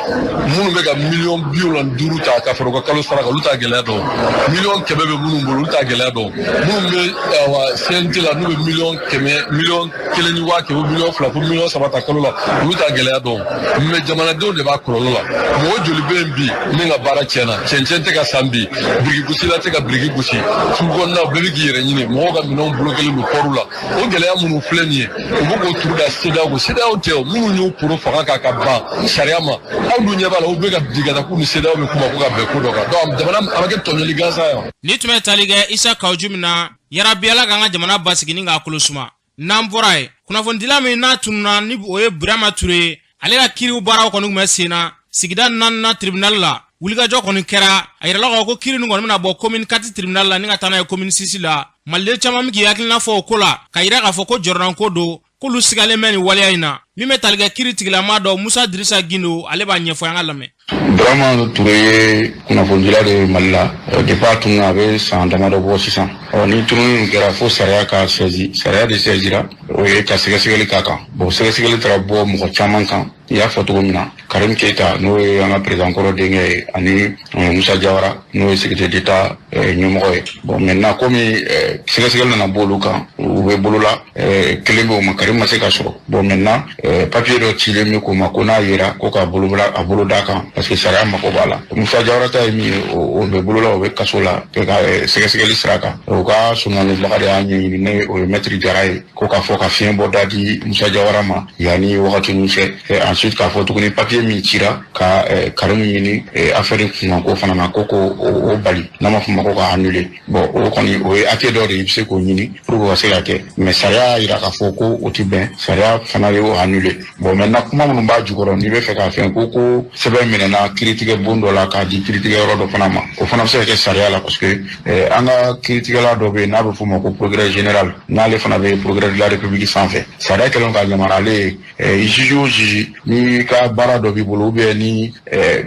[SPEAKER 16] minnu bɛ ka miliyɔn 75 ta ka fara u ka kalo sara kan, olu t'a gɛlɛya dɔn. Miliyɔn 100 bɛ minnu bolo, olu t'a gɛlɛya dɔn. Minnu bɛ awa CNT la, n'u bɛ miliyɔn 100, miliyɔn 1 ni 100 000, miliyɔn 2 fo miliyɔn 3 ta kalo la, olu t'a gɛlɛya dɔn. Mais jamanadenw de b'a kɔlɔlɔ la. Mɔgɔ joli bɛ yen bi min ka baara tiɲɛna? Cɛncɛn tɛ ka san bi, biriki gosila tɛ ka biriki gosi, sugu kɔnɔna bɛɛ bɛ k'i yɛrɛ ɲini, mɔgɔw ka minɛnw bulokelen don pɔriw la. O gɛlɛya minnu filɛ nin ye, u bɛ k'o turu da CEDEAO ko CEDEAO tɛ o, minnu y'u poro fanga kan ka ban sariya ma. Aw dun ɲɛ b'a la, u bɛ ka bi ka taa k'u ni CEDEAO bɛ kuma ko ka bɛn ko dɔ kan. Donc jamana a bɛ kɛ tɔɲɔli gansan ye.
[SPEAKER 2] Ni tun bɛ tali kɛ Isa Kawju min na, yarabi Ala k'an ka jamana basigi ni k'a kolo suma. N'an bɔra yen, kunnafonidila min n'a tununa, ni o ye Burama Ture ye, ale ka kiiriw baaraw kɔni tun bɛ sen na sigida naaninan tribunal la. Wulikajɔ kɔni kɛra, a yirala k'a fɔ ko kiiri nin kɔni bɛna bɔ commune 4 tribunal la ni ka taa n'a ye commune 6 la. Maliden caman bɛ k'i hakilina fɔ o ko la, ka yira k'a fɔ ko jɔrɔnanko don, k'olu sigalen bɛ nin waleya in na. Min bɛ tali kɛ kiiri tigilama dɔ, Musa Dirisa Gindo, ale b'a ɲɛfɔ, an ka lamɛn.
[SPEAKER 17] Burama Ture ye kunnafonidila de ye Mali la. Depuis a tununa, a bɛ san damadɔ bɔ sisan. Ɔ ni tununi kɛra fo sariya ka saisi, sariya de saisira, o ye ka sɛgɛsɛgɛli k'a kan. Bon, sɛgɛsɛgɛli taara bɔ mɔgɔ caman kan. I y'a fɔ cogo min na, Karim Keita, n'o ye an ka président kɔrɔ denkɛ ye, ani Musa Jawara, n'o ye sécurité d'État ɲɛmɔgɔ ye. Bon, maintenant, komi sɛgɛsɛgɛli nana bɔ olu kan, u bɛ bolola, kelen bɛ o ma, Karim ma se ka sɔrɔ. Bon, maintenant, papier dɔ cilen bɛ k'o ma ko n'a yera ko k'a bolo a bolo d'a kan, parce que sariya mako b'a la. Musa Jawara ta ye min ye, o bɛ bolola, o bɛ kaso la ka sɛgɛsɛgɛli sira kan. O ka sɔngɔnibaga de y'a ɲɛɲini, ne o ye maître Jara ye, ko k'a fɔ ka fiɲɛ bɔ da di Musa Jawara ma yanni wagati ninnu cɛ. Ensuite, k'a fɔ tuguni, papier min cira ka Karimu ɲini affaire kunkanko fana na, ko k'o o bali, n'a ma fɔ ma ko ka annuler. Bon, o kɔni o ye hakɛ dɔ de ye, i bɛ se k'o ɲini pour que ka se ka kɛ, mais sariya y'a jira k'a fɔ ko o ti bɛn, sariya fana y'o annuler. Bon, maintenant, kuma minnu b'a jukɔrɔ, n'i bɛ fɛ k'a fɛn ko sɛbɛn minɛna kiiritigɛ bon dɔ la k'a di kiiritigɛ yɔrɔ dɔ fana ma, o fana bɛ se ka kɛ sariya la, parce que an ka kiiritigɛla dɔ bɛ yen n'a bɛ f'o ma ko procureur général, n'ale fana bɛ procureur de la République sanfɛ. Sariya kɛlen k'a yamaruya ale ye, juge o juge, n'i ka baara dɔ b'i bolo, ou bien ni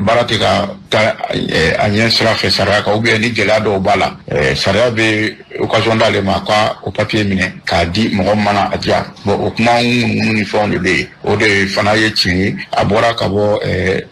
[SPEAKER 17] baara tɛ ka taa a ɲɛ sira fɛ sariya kan, ou bien ni gɛlɛya dɔw b'a la, sariya bɛ occasion d'ale ma ka o papier minɛ k'a di mɔgɔ min mana a diya. Bon, o kuma ŋunuŋunu ni fɛnw de bɛ yen, o de fana ye tiɲɛ ye. A bɔra ka bɔ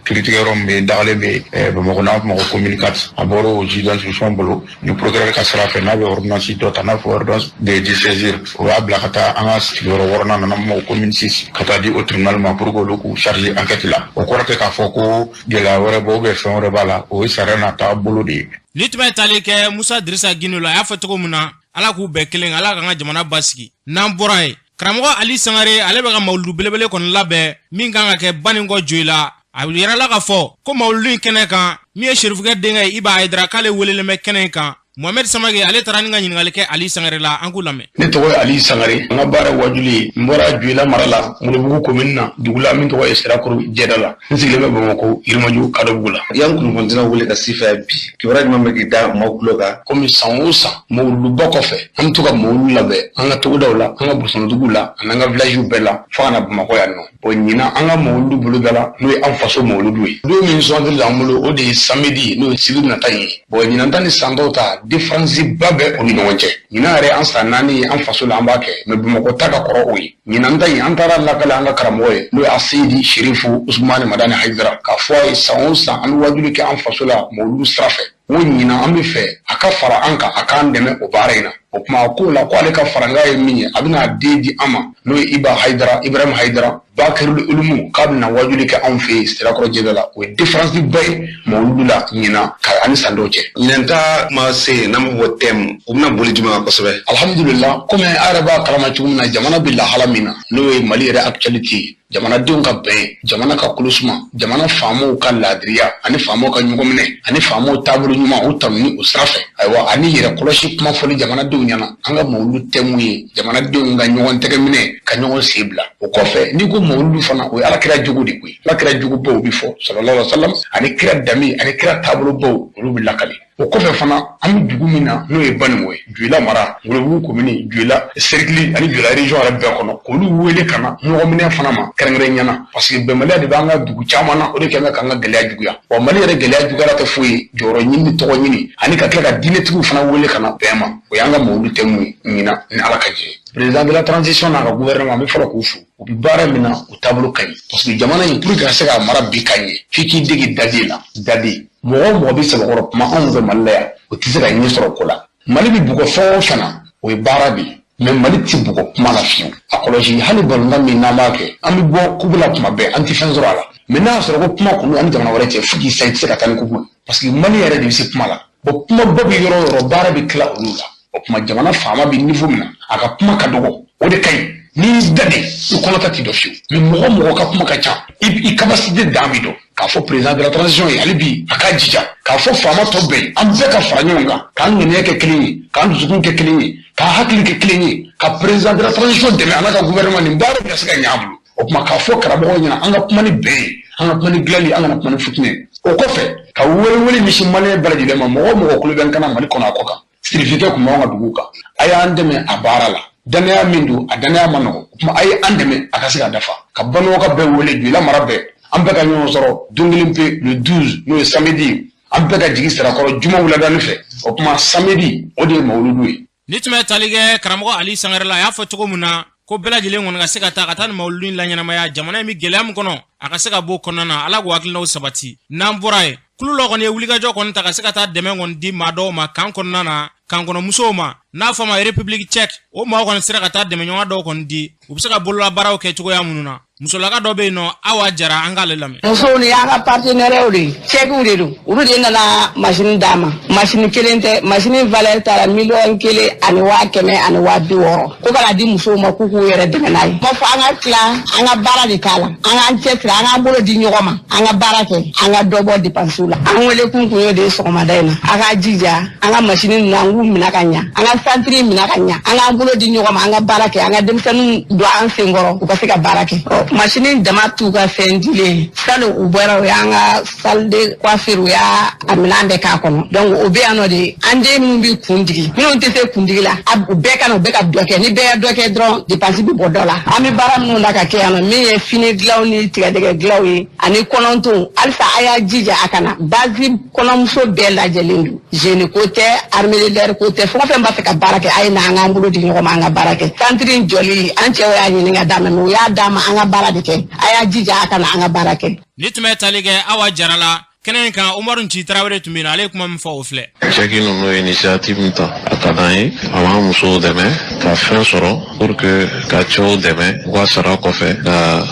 [SPEAKER 17] kiiritigɛyɔrɔ min bɛ yen, dagalen bɛ Bamakɔ, n'a fɔ ma ko commune 4, a bɔra o juge d'instruction bolo ni procureur ka sira fɛ, n'a bɛ ordonnance dɔ ta, n'a fɔ ordonnance de dissaisir, o y'a bila ka taa an ka sigiyɔrɔ wɔɔrɔnan na, n'an b'o commune 6, ka taa di o tribunal ma pour que olu k'u charger enquête la. O kɔrɔ tɛ k'a fɔ ko gɛlɛya wɛrɛ bɔ ou bien fɛn wɛrɛ b'a la, o ye sariya n'a taabolo de ye.
[SPEAKER 2] Ni tun bɛ taali kɛ Musa Dirisa Gindo la, a y'a fɔ cogo min na, Ala k'u bɛɛ kelen, Ala k'an ka jamana basigi. N'an bɔra yen, karamɔgɔ Ali Sangare, ale bɛ ka mawuludu belebele kɔni labɛn min kan ka kɛ Banikɔ Joyila. A yɛrɛla k'a fɔ ko mawuludu in kɛnɛ kan, min ye Serifukɛ denkɛ ye, Iba Hayidara, k'ale welelen bɛ kɛnɛ in kan. Mohamed Samake, ale taara ni ka ɲininkali kɛ Ali Sangare la, an k'u lamɛn.
[SPEAKER 18] Ne tɔgɔ ye Ali Sangare, n ka baara ye wajuli ye. N bɔra Joyila mara la, Ngolobugu komini na, dugu la min tɔgɔ ye Sirakoro jɛda la. N sigilen bɛ Bamakɔ Yirimaju Kadɔbugu la.
[SPEAKER 19] Yan kunnafonidilaw wele ka s'i fɛ bi, kibaruya jumɛn bɛ k'i da maaw tulo kan?
[SPEAKER 18] Komi san o san mawuluduba kɔfɛ, an bɛ to ka mawuludu labɛn an ka togodaw la, an ka burusɔnɔduguw la, ani an ka villagew bɛɛ la, fo ka na Bamakɔ yan nɔ. Bon, ɲinan an ka mawuludu bolodala, n'o ye an faso mawuludu ye, don min sugandili l'an bolo, o de ye samedi, n'o ye sibiri nata in ye. Bon, ɲinan ta ni san tɔw ta, différence ba bɛ o ni ɲɔgɔn cɛ. Ɲinan yɛrɛ, an san 4 ye an faso la an b'a kɛ, mais Bamakɔ ta ka kɔrɔ o ye. Ɲinan ta in, an taara lakale an ka karamɔgɔ ye, n'o ye Aseyidi Sherifu Usumani Madani Hayidara, k'a fɔ a ye san o san an bɛ wajuli kɛ an faso la mawuludu sira fɛ. N ko ɲinan an bɛ fɛ a ka fara an kan, a k'an dɛmɛ o baara in na. O tuma a k'o la ko ale ka farankan ye min ye, a bɛna a den di an ma, n'o ye Iba Hayidara, Ibrahim Hayidara Bakirul Ulumu, k'a bɛna wajuli kɛ anw fɛ yen Sirakɔrɔ jɛda la. O ye différence ba ye mawuludu la ɲinan ka ani san dɔw cɛ.
[SPEAKER 19] Ɲinan ta ma se yen, n'an b'a fɔ thème, o bɛna boli jumɛn kan kosɛbɛ?
[SPEAKER 18] Alhamdulillah, komi a yɛrɛ b'a kalama cogo min na, jamana bɛ lahala min na, n'o ye Mali yɛrɛ actualité ye, jamanadenw ka bɛn, jamana ka kolosuma, jamana faamaw ka laadiriya ani faamaw ka ɲɔgɔnminɛ ani faamaw taabolo ɲuman, o tanuni o sira fɛ, ayiwa, ani yɛrɛ kɔlɔsi kuma fɔli jamanadenw ɲɛna. An ka mawuludu thème ye jamanadenw ka ɲɔgɔn tɛgɛ minɛ, ka ɲɔgɔn sen bila. O kɔfɛ, n'i ko mawuludu fana, o ye alakira jogo de koyi. Alakira jogobaw bɛ fɔ, sallallahu alaihi wasallam, ani kira danbe ani kira taabolobaw, olu bɛ lakali. O kɔfɛ fana, an bɛ dugu min na, n'o ye Baninko ye, Joyila mara, Ngolobugu komini, Joyila cercle ani Joyila région yɛrɛ bɛɛ kɔnɔ, k'olu wele ka na ɲɔgɔnminɛ fana ma kɛrɛnkɛrɛnnenya na, parce que bɛnbaliya de b'an ka dugu caman na, o de kɛlen bɛ k'an ka gɛlɛya juguya. Wa Mali yɛrɛ gɛlɛya juguyara tɛ foyi ye, jɔyɔrɔ ɲini ni tɔgɔ ɲini, ani ka tila ka diinɛtigiw fana wele ka na bɛn ma. O y'an ka mawuludu thème ye ɲinan, ni Ala ka jɛ ye. Président de la transition n'a ka gouvernement, an bɛ fɔlɔ k'u fo. U bɛ baara min na, u taabolo ka ɲi, parce que jamana in, pour que ka se k'a mara bi ka ɲɛ, f'i k'i dege daden la. Daden, mɔgɔ o mɔgɔ bɛ sɛbɛkɔrɔ kuma anw fɛ Mali la yan, o tɛ se ka ɲɛ sɔrɔ ko la. Mali bɛ bugɔ fɛn o fɛn na, o ye baara de ye, mais Mali tɛ bugɔ kuma la fiyewu. A kɔlɔsi, hali balontan min n'an b'a kɛ, an bɛ bɔ coupe la tuma bɛɛ, an tɛ fɛn sɔrɔ a la, mais n'a y'a sɔrɔ ko kuma kɔni an ni jamana wɛrɛ cɛ, fo k'i sa, i tɛ se ka taa ni coupe ye, parce que Mali yɛrɛ de bɛ se kuma la. Bon, kumaba bɛ yɔrɔ o yɔrɔ, baara bɛ tila olu la. O tuma jamana faama bɛ niveau min na, a ka kuma ka dɔgɔ, o de ka ɲi. N'i y'i da de, i kɔnɔta t'i dɔn fiyewu. Mais mɔgɔ o mɔgɔ ka kuma ka ca, i capacité dan b'i dɔn. K'a fɔ président de la transition ye, hali bi a k'a jija, k'a fɔ faama tɔ bɛɛ ye, an bɛɛ ka fara ɲɔgɔn kan, k'an ŋaniya kɛ kelen ye, k'an dusukun kɛ kelen ye, k'an hakili kɛ kelen ye, ka président de la transition dɛmɛ a n'a ka gouvernement, nin baara bɛ ka se ka ɲɛ a bolo. O tuma k'a fɔ karamɔgɔw ɲɛna, an ka kuma ni bɛn ye, an ka kuma ni dilanli, an kana kuma ni fitinɛ ye. O kɔfɛ, ka wele ɲɛsin maliyɛn bɛɛ lajɛlen ma, mɔgɔ o mɔgɔ kulo bɛ n kana Mali kɔnɔ a kɔ kan, sirifikɛ kun b'anw ka dugu kan, a y'an dɛmɛ a baara la. Danaya min don, a danaya ma nɔgɔ. O tuma a ye an dɛmɛ a ka se ka dafa. Ka Banikɔka bɛɛ wele, Joyila mara bɛɛ, an bɛɛ ka ɲɔgɔn sɔrɔ don kelen pe, le 12, n'o ye samedi, an bɛɛ ka jigin Sirakɔrɔ juma wuladani fɛ. O tuma samedi, o de ye mawuludu ye.
[SPEAKER 2] Ni tun bɛ tali kɛ karamɔgɔ Ali Sangare la, a y'a fɔ cogo min na ko bɛɛ lajɛlen kɔni ka se ka taa ka taa ni mawuludu in laɲɛnamaya, jamana in bɛ gɛlɛya min kɔnɔ, a ka se ka bɔ o kɔnɔna na. Ala k'o hakilinaw sabati. N'an bɔra yen, kulu dɔ kɔni ye wulikajɔ kɔni ta ka se ka taa dɛmɛ kɔni di maa dɔw ma kan kɔnɔna na, kan kɔnɔ musow ma, n'a fɔ a ma République tchèque. O maaw kɔni sera ka taa dɛmɛɲɔgɔn dɔw kɔni di, u bɛ se ka bololabaaraw kɛ cogoya minnu na. Musolaka dɔ bɛ yen nɔ, Awa Jara, an k'ale lamɛn.
[SPEAKER 20] Musow ni y'an ka partenaires de ye, tchèquew de don, olu de nana machine d'an ma. Machine kelen tɛ, machine valeur taara 1,160,000, ko ka na di musow ma k'u k'u yɛrɛ dɛmɛ n'a ye. B'a fɔ an ka tila an ka baara de k'a la, an k'an cɛsiri, an k'an bolo di ɲɔgɔn ma, an ka baara kɛ, an ka dɔ bɔ dépenses la. An wele kun kun y'o de ye sɔgɔmada in na. A k'a jija, an ka machine ninnu, an k'u minɛ ka ɲa, an ka centre minɛ ka ɲa, an k'an bolo di ɲɔgɔn ma, an ka baara kɛ, an ka denmisɛnninw don an senkɔrɔ, u ka se ka baara kɛ. Masini dama t'u ka fɛn dilen salon, u bɔra, u y'an ka salle de coiffure, u y'a a minɛn bɛɛ k'a kɔnɔ. Donc o bɛ yan nɔ de, an den minnu bɛ kundigi, minnu tɛ se kundigi la, u bɛɛ ka na, u bɛ ka dɔ kɛ. Ni bɛɛ ye dɔ kɛ dɔrɔn, dépense bɛ bɔ dɔ la. An bɛ baara minnu la ka kɛ yan nɔ, min ye fini dilanw ni tigɛdɛgɛ dilanw ye ani kɔnɔntɔn, halisa a y'a jija a ka na. Base kɔnɔmuso bɛɛ lajɛlen don, jeune ko tɛ, armée de l'air ko tɛ, fɛn o fɛn b'a fɛ ka baara kɛ, a ye na an k'an bolo di ɲɔgɔn ma, an ka baara kɛ. Centre in jɔli, an cɛw y'a ɲini ka d'an ma, mais u y'a d'an ma, an ka baara de kɛ. A y'a jija a ka na an ka baara kɛ.
[SPEAKER 2] Ni tun bɛ tali kɛ Awa Jara la kɛnɛ in kan, Umaru Nci Tarawele tun bɛ yen, ale ye kuma min fɔ, o filɛ.
[SPEAKER 21] Cɛki ninnu ye initiative min ta, a ka d'an ye. A b'an musow dɛmɛ ka fɛn sɔrɔ pour que ka cɛw dɛmɛ u ka sara kɔfɛ, ka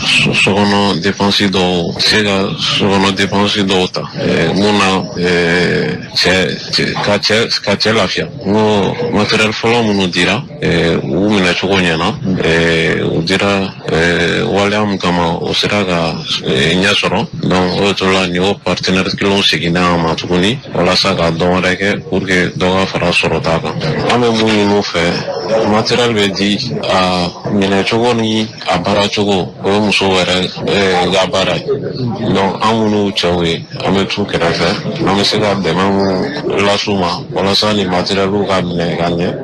[SPEAKER 21] sokɔnɔ dépense dɔw se ka sokɔnɔ dépense dɔw ta mun na cɛ ka cɛ lafiya. N ko matériel fɔlɔ minnu dira, u minɛ cogo ɲɛna. U dira waleya min kama, o sera ka ɲɛ sɔrɔ. Donc o to la, nin y'o partenaire kelenw seginna an ma tuguni walasa ka dɔ wɛrɛ kɛ pour que dɔ ka fara sɔrɔta kan. An bɛ mun ɲini u fɛ, matériel bɛ di, a minɛcogo ni a baara cogo, o ye musow yɛrɛ ka baara ye. Donc an minnu cɛw ye, an bɛ t'u kɛrɛfɛ, an bɛ se ka dɛmɛ mun las'u ma walasa nin matériel ka minɛ ka ɲɛ.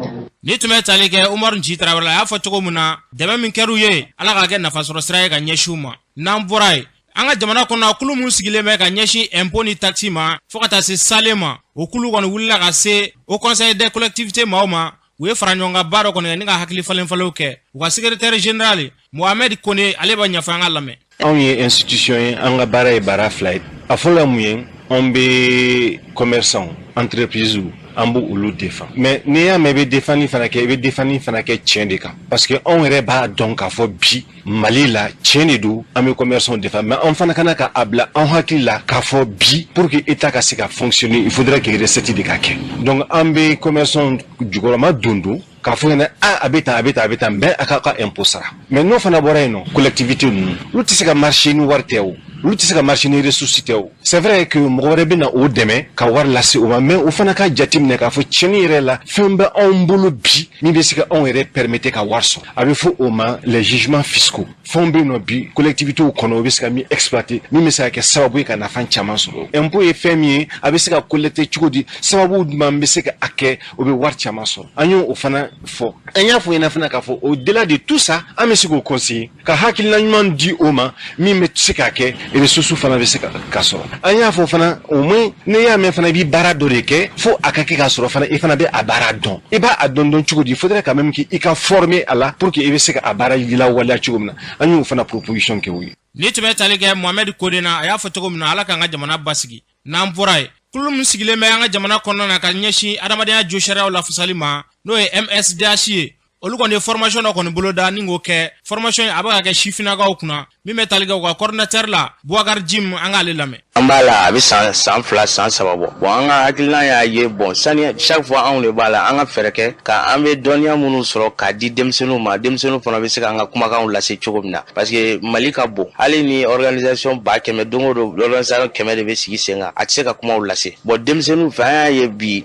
[SPEAKER 2] Ni tun bɛ tali kɛ Umaru Nci Tarawele, a y'a fɔ cogo min na, dɛmɛ min kɛr'u ye, Ala k'a kɛ nafasɔrɔ sira ye ka ɲɛsin u ma. N'an bɔra yen, an ka jamana kɔnɔ, kulu min sigilen bɛ ka ɲɛsin impôt ni taxe ma fɔɔ ka taa se sale ma, o kulu kɔni wulila ka se Haut Conseil des collectivités maaw ma. U ye fara ɲɔgɔn kan baara dɔ kɔni kɛ ni ka hakili falen falenw kɛ. U ka secrétaire général Mohamed Kone, ale b'a ɲɛfɔ, an ka lamɛn.
[SPEAKER 22] Anw ye institution ye, an ka baara ye baara fila ye. A fɔlɔ ye mun ye? Anw bɛ commerçant, entreprise, an b'o olu défend. Mais n'i y'a mɛn i bɛ défendni fana kɛ, i bɛ défendni fana kɛ tiɲɛ de kan, parce que anw yɛrɛ b'a dɔn k'a fɔ bi Mali la, tiɲɛ de don, an bɛ commerçant défend, mais an fana kana ka a bila an hakili la k'a fɔ bi, pour que état ka se ka fonctionner, il faudrait que recette de ka kɛ. Donc an bɛ commerçant jukɔrɔma don don k'a fɔ ɲɛna a bɛ tan, a bɛ tan, a bɛ tan, mais a k'a ka impôt sara. Mais n'o fana bɔra yen nɔ, collectivité ninnu, olu tɛ se ka marcher ni wari tɛ o, olu tɛ se ka marcher ni ressource tɛ o. C'est vrai que mɔgɔ wɛrɛ bɛ na o dɛmɛ ka wari lase o ma, mais o fana ka jateminɛ k'a fɔ tiɲɛni yɛrɛ la, fɛn bɛ anw bolo bi min bɛ se ka anw yɛrɛ permettre ka wari sɔrɔ. A bɛ fɔ o ma les gisements fiscaux. Fɛnw bɛ yen nɔ bi collectivités kɔnɔ, o bɛ se ka min exploiter, min bɛ se ka kɛ sababu ye ka nafa caman sɔrɔ. Impôt ye fɛn min ye, a bɛ se ka collecter cogo di, sababu jumɛn bɛ se ka a kɛ, o bɛ wari caman sɔrɔ. An y'o o fana fɔ. An y'a fɔ ɲɛna fana k'a fɔ, au delà de tout ça, an bɛ se k'o conseiller, ka hakilina ɲuman di o ma min bɛ se ka kɛ, ressources fana bɛ se ka sɔrɔ. An y'a fɔ fana, au moins n'i y'a mɛn fana i bɛ baara dɔ de kɛ, fo a ka kɛ k'a sɔrɔ fana i fana bɛ a baara dɔn. I b'a a dɔn dɔn cogo di? Il faudrait quand même k'i ka former a la pour que i bɛ se ka a baara lawaleya cogo min na. An y'o fana proposition kɛ o ye.
[SPEAKER 2] Ni tun bɛ tali kɛ Mohamed Kone na, a y'a fɔ cogo min na, Ala k'an ka jamana basigi. N'an bɔra yen, kulu min sigilen bɛ an ka jamana kɔnɔna na ka ɲɛsin adamadenya josariyaw lafasali ma, n'o ye MSDH ye, olu kɔni ye formation dɔ kɔni boloda ni k'o kɛ. Formation a bɛ ka kɛ sifinnakaw kunna. Min bɛ tali kɛ u ka coordinateur la, Boubacar Jim, an k'ale lamɛn.
[SPEAKER 23] An b'a la, a bɛ san 2, san 3 bɔ. Bon, an ka hakilina y'a ye, bon, sani chaque fois anw de b'a la, an ka fɛɛrɛ kɛ ka an bɛ dɔnniya minnu sɔrɔ k'a di denmisɛnninw ma, denmisɛnninw fana bɛ se k'an ka kumakanw lase cogo min na, parce que Mali ka bon. Hali ni organisation 100 000, don o don organisation 100 de bɛ sigi sen kan, a tɛ se ka kumaw lase. Bon, denmisɛnninw fɛ, an y'a ye bi,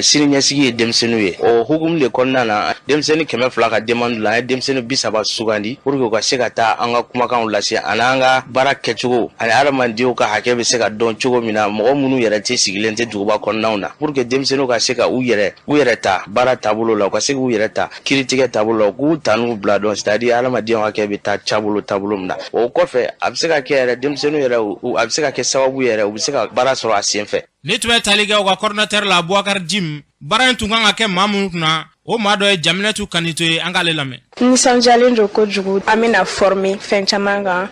[SPEAKER 23] sini ɲɛsigi ye denmisɛnninw ye. O hukumu de kɔnɔna na, denmisɛnnin 200 ka demande la, an ye denmisɛnnin 30 sugandi pour que u ka se ka taa an ka kumakanw lase ani an ka baara kɛcogo ani adamadenw ka hakɛ bɛ se ka dɔn cogo min na, mɔgɔ minnu yɛrɛ tɛ sigilen tɛ duguba kɔnɔnaw na, pour que denmisɛnninw ka se ka u yɛrɛ ta baara taabolo la, u ka se k'u yɛrɛ ta kiiritigɛ taabolo la, u k'u ta n'u bila dɔn, c'est à dire adamadenw hakɛ bɛ taa taabolo taabolo min na. O kɔfɛ, a bɛ se ka kɛ yɛrɛ, denmisɛnninw yɛrɛ, a bɛ se ka kɛ sababu yɛrɛ, u bɛ se ka baara sɔrɔ a sen fɛ.
[SPEAKER 2] Ni tun bɛ tali kɛ u ka coordinateur la, Boubacar Jim, baara in tun kan ka kɛ maa minnu kunna, o maa dɔ ye Jaminɛtu Kanito ye, an k'ale lamɛn.
[SPEAKER 24] Nisɔndiyalen don kojugu. An bɛna former fɛn caman kan.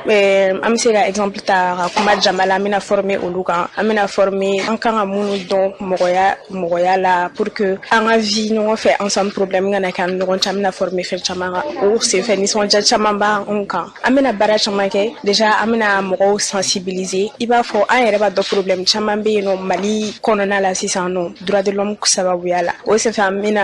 [SPEAKER 24] An bɛ se ka exemple ta ka kuma jama la, an bɛna former olu kan. An bɛna former an kan ka minnu dɔn mɔgɔya mɔgɔya la, pour que an ka vie ɲɔgɔn fɛ ensemble, problème kana kɛ an ni ɲɔgɔn cɛ. An bɛna former fɛn caman kan. O senfɛ, nisɔndiya caman b'anw kan. An bɛna baara caman kɛ. Déjà, an bɛna mɔgɔw sensibiliser. I b'a fɔ an yɛrɛ b'a dɔn, problème caman bɛ yen nɔ Mali kɔnɔna la sisan nɔ, droit de l'homme sababuya la. O senfɛ, an bɛna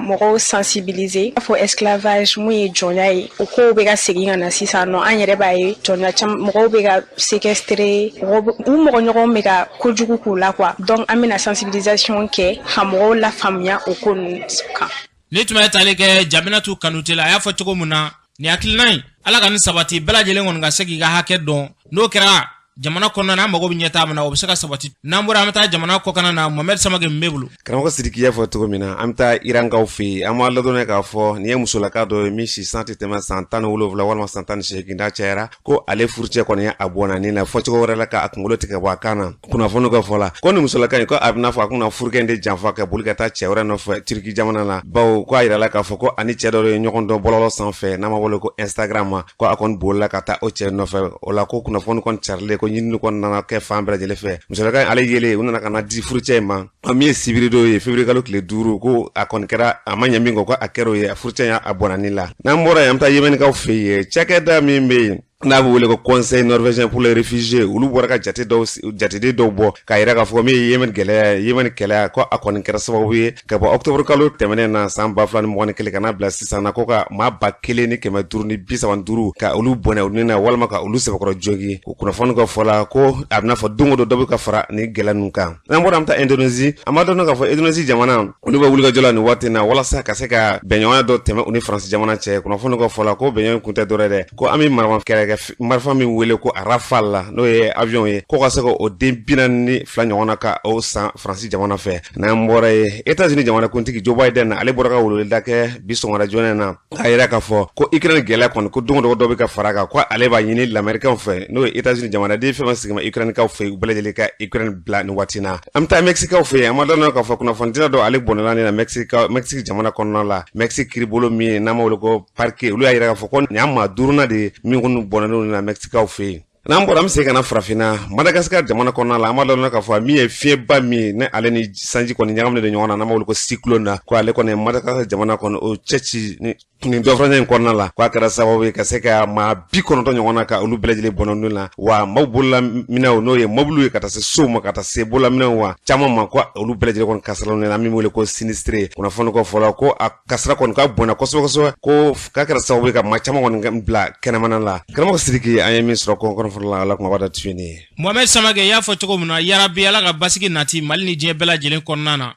[SPEAKER 24] mɔgɔw sensibiliser, i b'a fɔ esclavage, mun ye jɔnya ye, o kow bɛ ka segin ka na sisan nɔ. An yɛrɛ b'a ye, jɔnya caman, mɔgɔw bɛ ka séquestrer, u mɔgɔ ɲɔgɔnw bɛ ka kojugu k'u la quoi. Donc an bɛna sensibilisation kɛ ka mɔgɔw lafaamuya o ko ninnu kan.
[SPEAKER 2] Ni tun bɛ tali kɛ Jaminatu Kanute la, a y'a fɔ cogo min na. Nin hakilina in, Ala ka nin sabati, bɛɛ lajɛlen kɔni ka se k'i ka hakɛ dɔn. N'o kɛra jamana kɔnɔna na, an mago bɛ ɲɛtaa min na, o bɛ se ka sabati. N'an bɔra, an bɛ taa jamana kɔkanna na. Mohamɛd Samake min b'e bolo.
[SPEAKER 1] Karamɔgɔ Sidiki, y'a fɔ cogo min na, an bɛ taa Irankaw fɛ yen. An b'a ladɔnniya k'a fɔ nin ye musolaka dɔ ye min si san tɛ tɛmɛ san 17 walima san 18 n'a cayara, ko ale furucɛ kɔni ye a bɔnna ni na, fɔcogo wɛrɛ la, k'a kunkolo tigɛ bɔ a kan na. Kunnafoni ka fɔ la, ko nin musolaka in, ko a bɛna fɔ a kunna furukɛ in de janfa ka boli ka taa cɛ wɛrɛ nɔfɛ Turki jamana la, bawo ko a yirala k'a fɔ ko ani cɛ dɔ ye ɲɔgɔn dɔn bɔlɔlɔ sanfɛ n'an b'a wele ko Instagram ma, ko a kɔni bolila ka taa o cɛ nɔfɛ. O la, ko kunnafoni kɔni carilen, ko ɲinini kɔni nana kɛ fan bɛɛ lajɛlen fɛ. Musolaka in ale yelen, u nana ka na di furucɛ in ma min ye sibiridon ye, février kalo tile 5. Ko a kɔni kɛra, a ma ɲɛ min kɔ, ko a kɛra o ye, a furucɛ y'a bɔnna ni la. N'an bɔra yen, an bɛ taa Yémenkaw fɛ yen. Cakɛda min bɛ yen n'a bɛ wele ko Conseil norvégien pour les réfugiés, olu bɔra ka jate dɔw, jateden dɔw bɔ k'a yira k'a fɔ min ye Yemen gɛlɛya, Yemen kɛlɛ, ko a kɔni kɛra sababu ye ka bɔ octobre kalo tɛmɛnen na san 2021 ka n'a bila sisan na, ko ka maa 1535 ka olu bɔnɛ u ni na walima ka olu sɛbɛkɔrɔ jogi. O kunnafoni ka fɔ la, ko a bɛna fɔ don o don dɔ bɛ ka fara ni gɛlɛya ninnu kan. N'an bɔra, an bɛ taa Indonésie. An b'a dɔn k'a fɔ Indonésie jamana, olu bɛ wulikajɔ la nin waati in na walasa ka se ka bɛnɲɔgɔnya dɔ tɛmɛ u ni Faransi jamana cɛ. Kunnafoni ka fɔ la, ko bɛnɲɔgɔn kun tɛ dɔwɛrɛ dɛ, ko an bɛ marifa kɛlɛkɛ marifa min wele ko Rafale la, n'o ye avion ye, ko ka se ka o den 42 ɲɔgɔn na ka o san Faransi jamana fɛ. N'an bɔra yen, États-Unis jamanakuntigi Joe Biden, ale bɔra ka weleweleda kɛ bi sɔgɔmada joona na k'a yira k'a fɔ ko Ukraine gɛlɛya kɔni, ko don o don dɔ bɛ ka fara a kan, ko ale b'a ɲini lamɛrikaw fɛ, n'o ye États-Unis jamanaden fɛn fɛn sigima Ukraine kaw fɛ, u bɛɛ lajɛlen ka Ukraine bila nin waati na. An bɛ taa Mexique fɛ yen. An b'a dɔn k'a fɔ kunnafonidila dɔ ale bɔnɛna nin na Mexique jamana kɔnɔna la. Mexique kiiribolo min ye n'an b'a wele ko parquet, olu y'a yira k'a fɔ ko nin y'a maa duurunan de ye min kɔni bɔnɛnen na Mexique fɛ yen. N'an bɔra, an bɛ segin ka na farafinna, Madagasikar jamana kɔnɔna la. An b'a dɔn k'a fɔ min ye fiɲɛba min ne ale ni sanji kɔni ɲagaminen don ɲɔgɔn na, n'an b'a wele ko cyclone na, ko ale kɔni Madagasikar jamana kɔni o cɛ ci ni nin dɔfaraɲɛ in kɔnɔna la, k'a kɛra sababu ye ka se ka maa 90 ɲɔgɔn na ka olu bɛɛ lajɛlen bɔnɛ na, wa maaw bololaminɛw, n'o ye mobiliw ye, ka taa se sow ma, ka taa se bololaminɛw wa caman ma, ko olu bɛɛ lajɛlen kɔni kasara na, min wele ko sinistré. Kunnafoni kɔ fɔlɔ, ko a kasara kɔni ka bɔnna kosɛbɛ kosɛbɛ, ko k'a kɛra sababu ye ka maa caman kɔni bila kɛnɛmana la. Karamɔgɔ Sidiki, an ye min sɔrɔ kɔn fɔlɔ la, ala kumaba da tun ye.
[SPEAKER 2] Mohamɛd Samake y'a fɔ cogo min na, yarabi, Ala ka basigi nati Mali ni diɲɛ bɛɛ lajɛlen kɔnɔna na.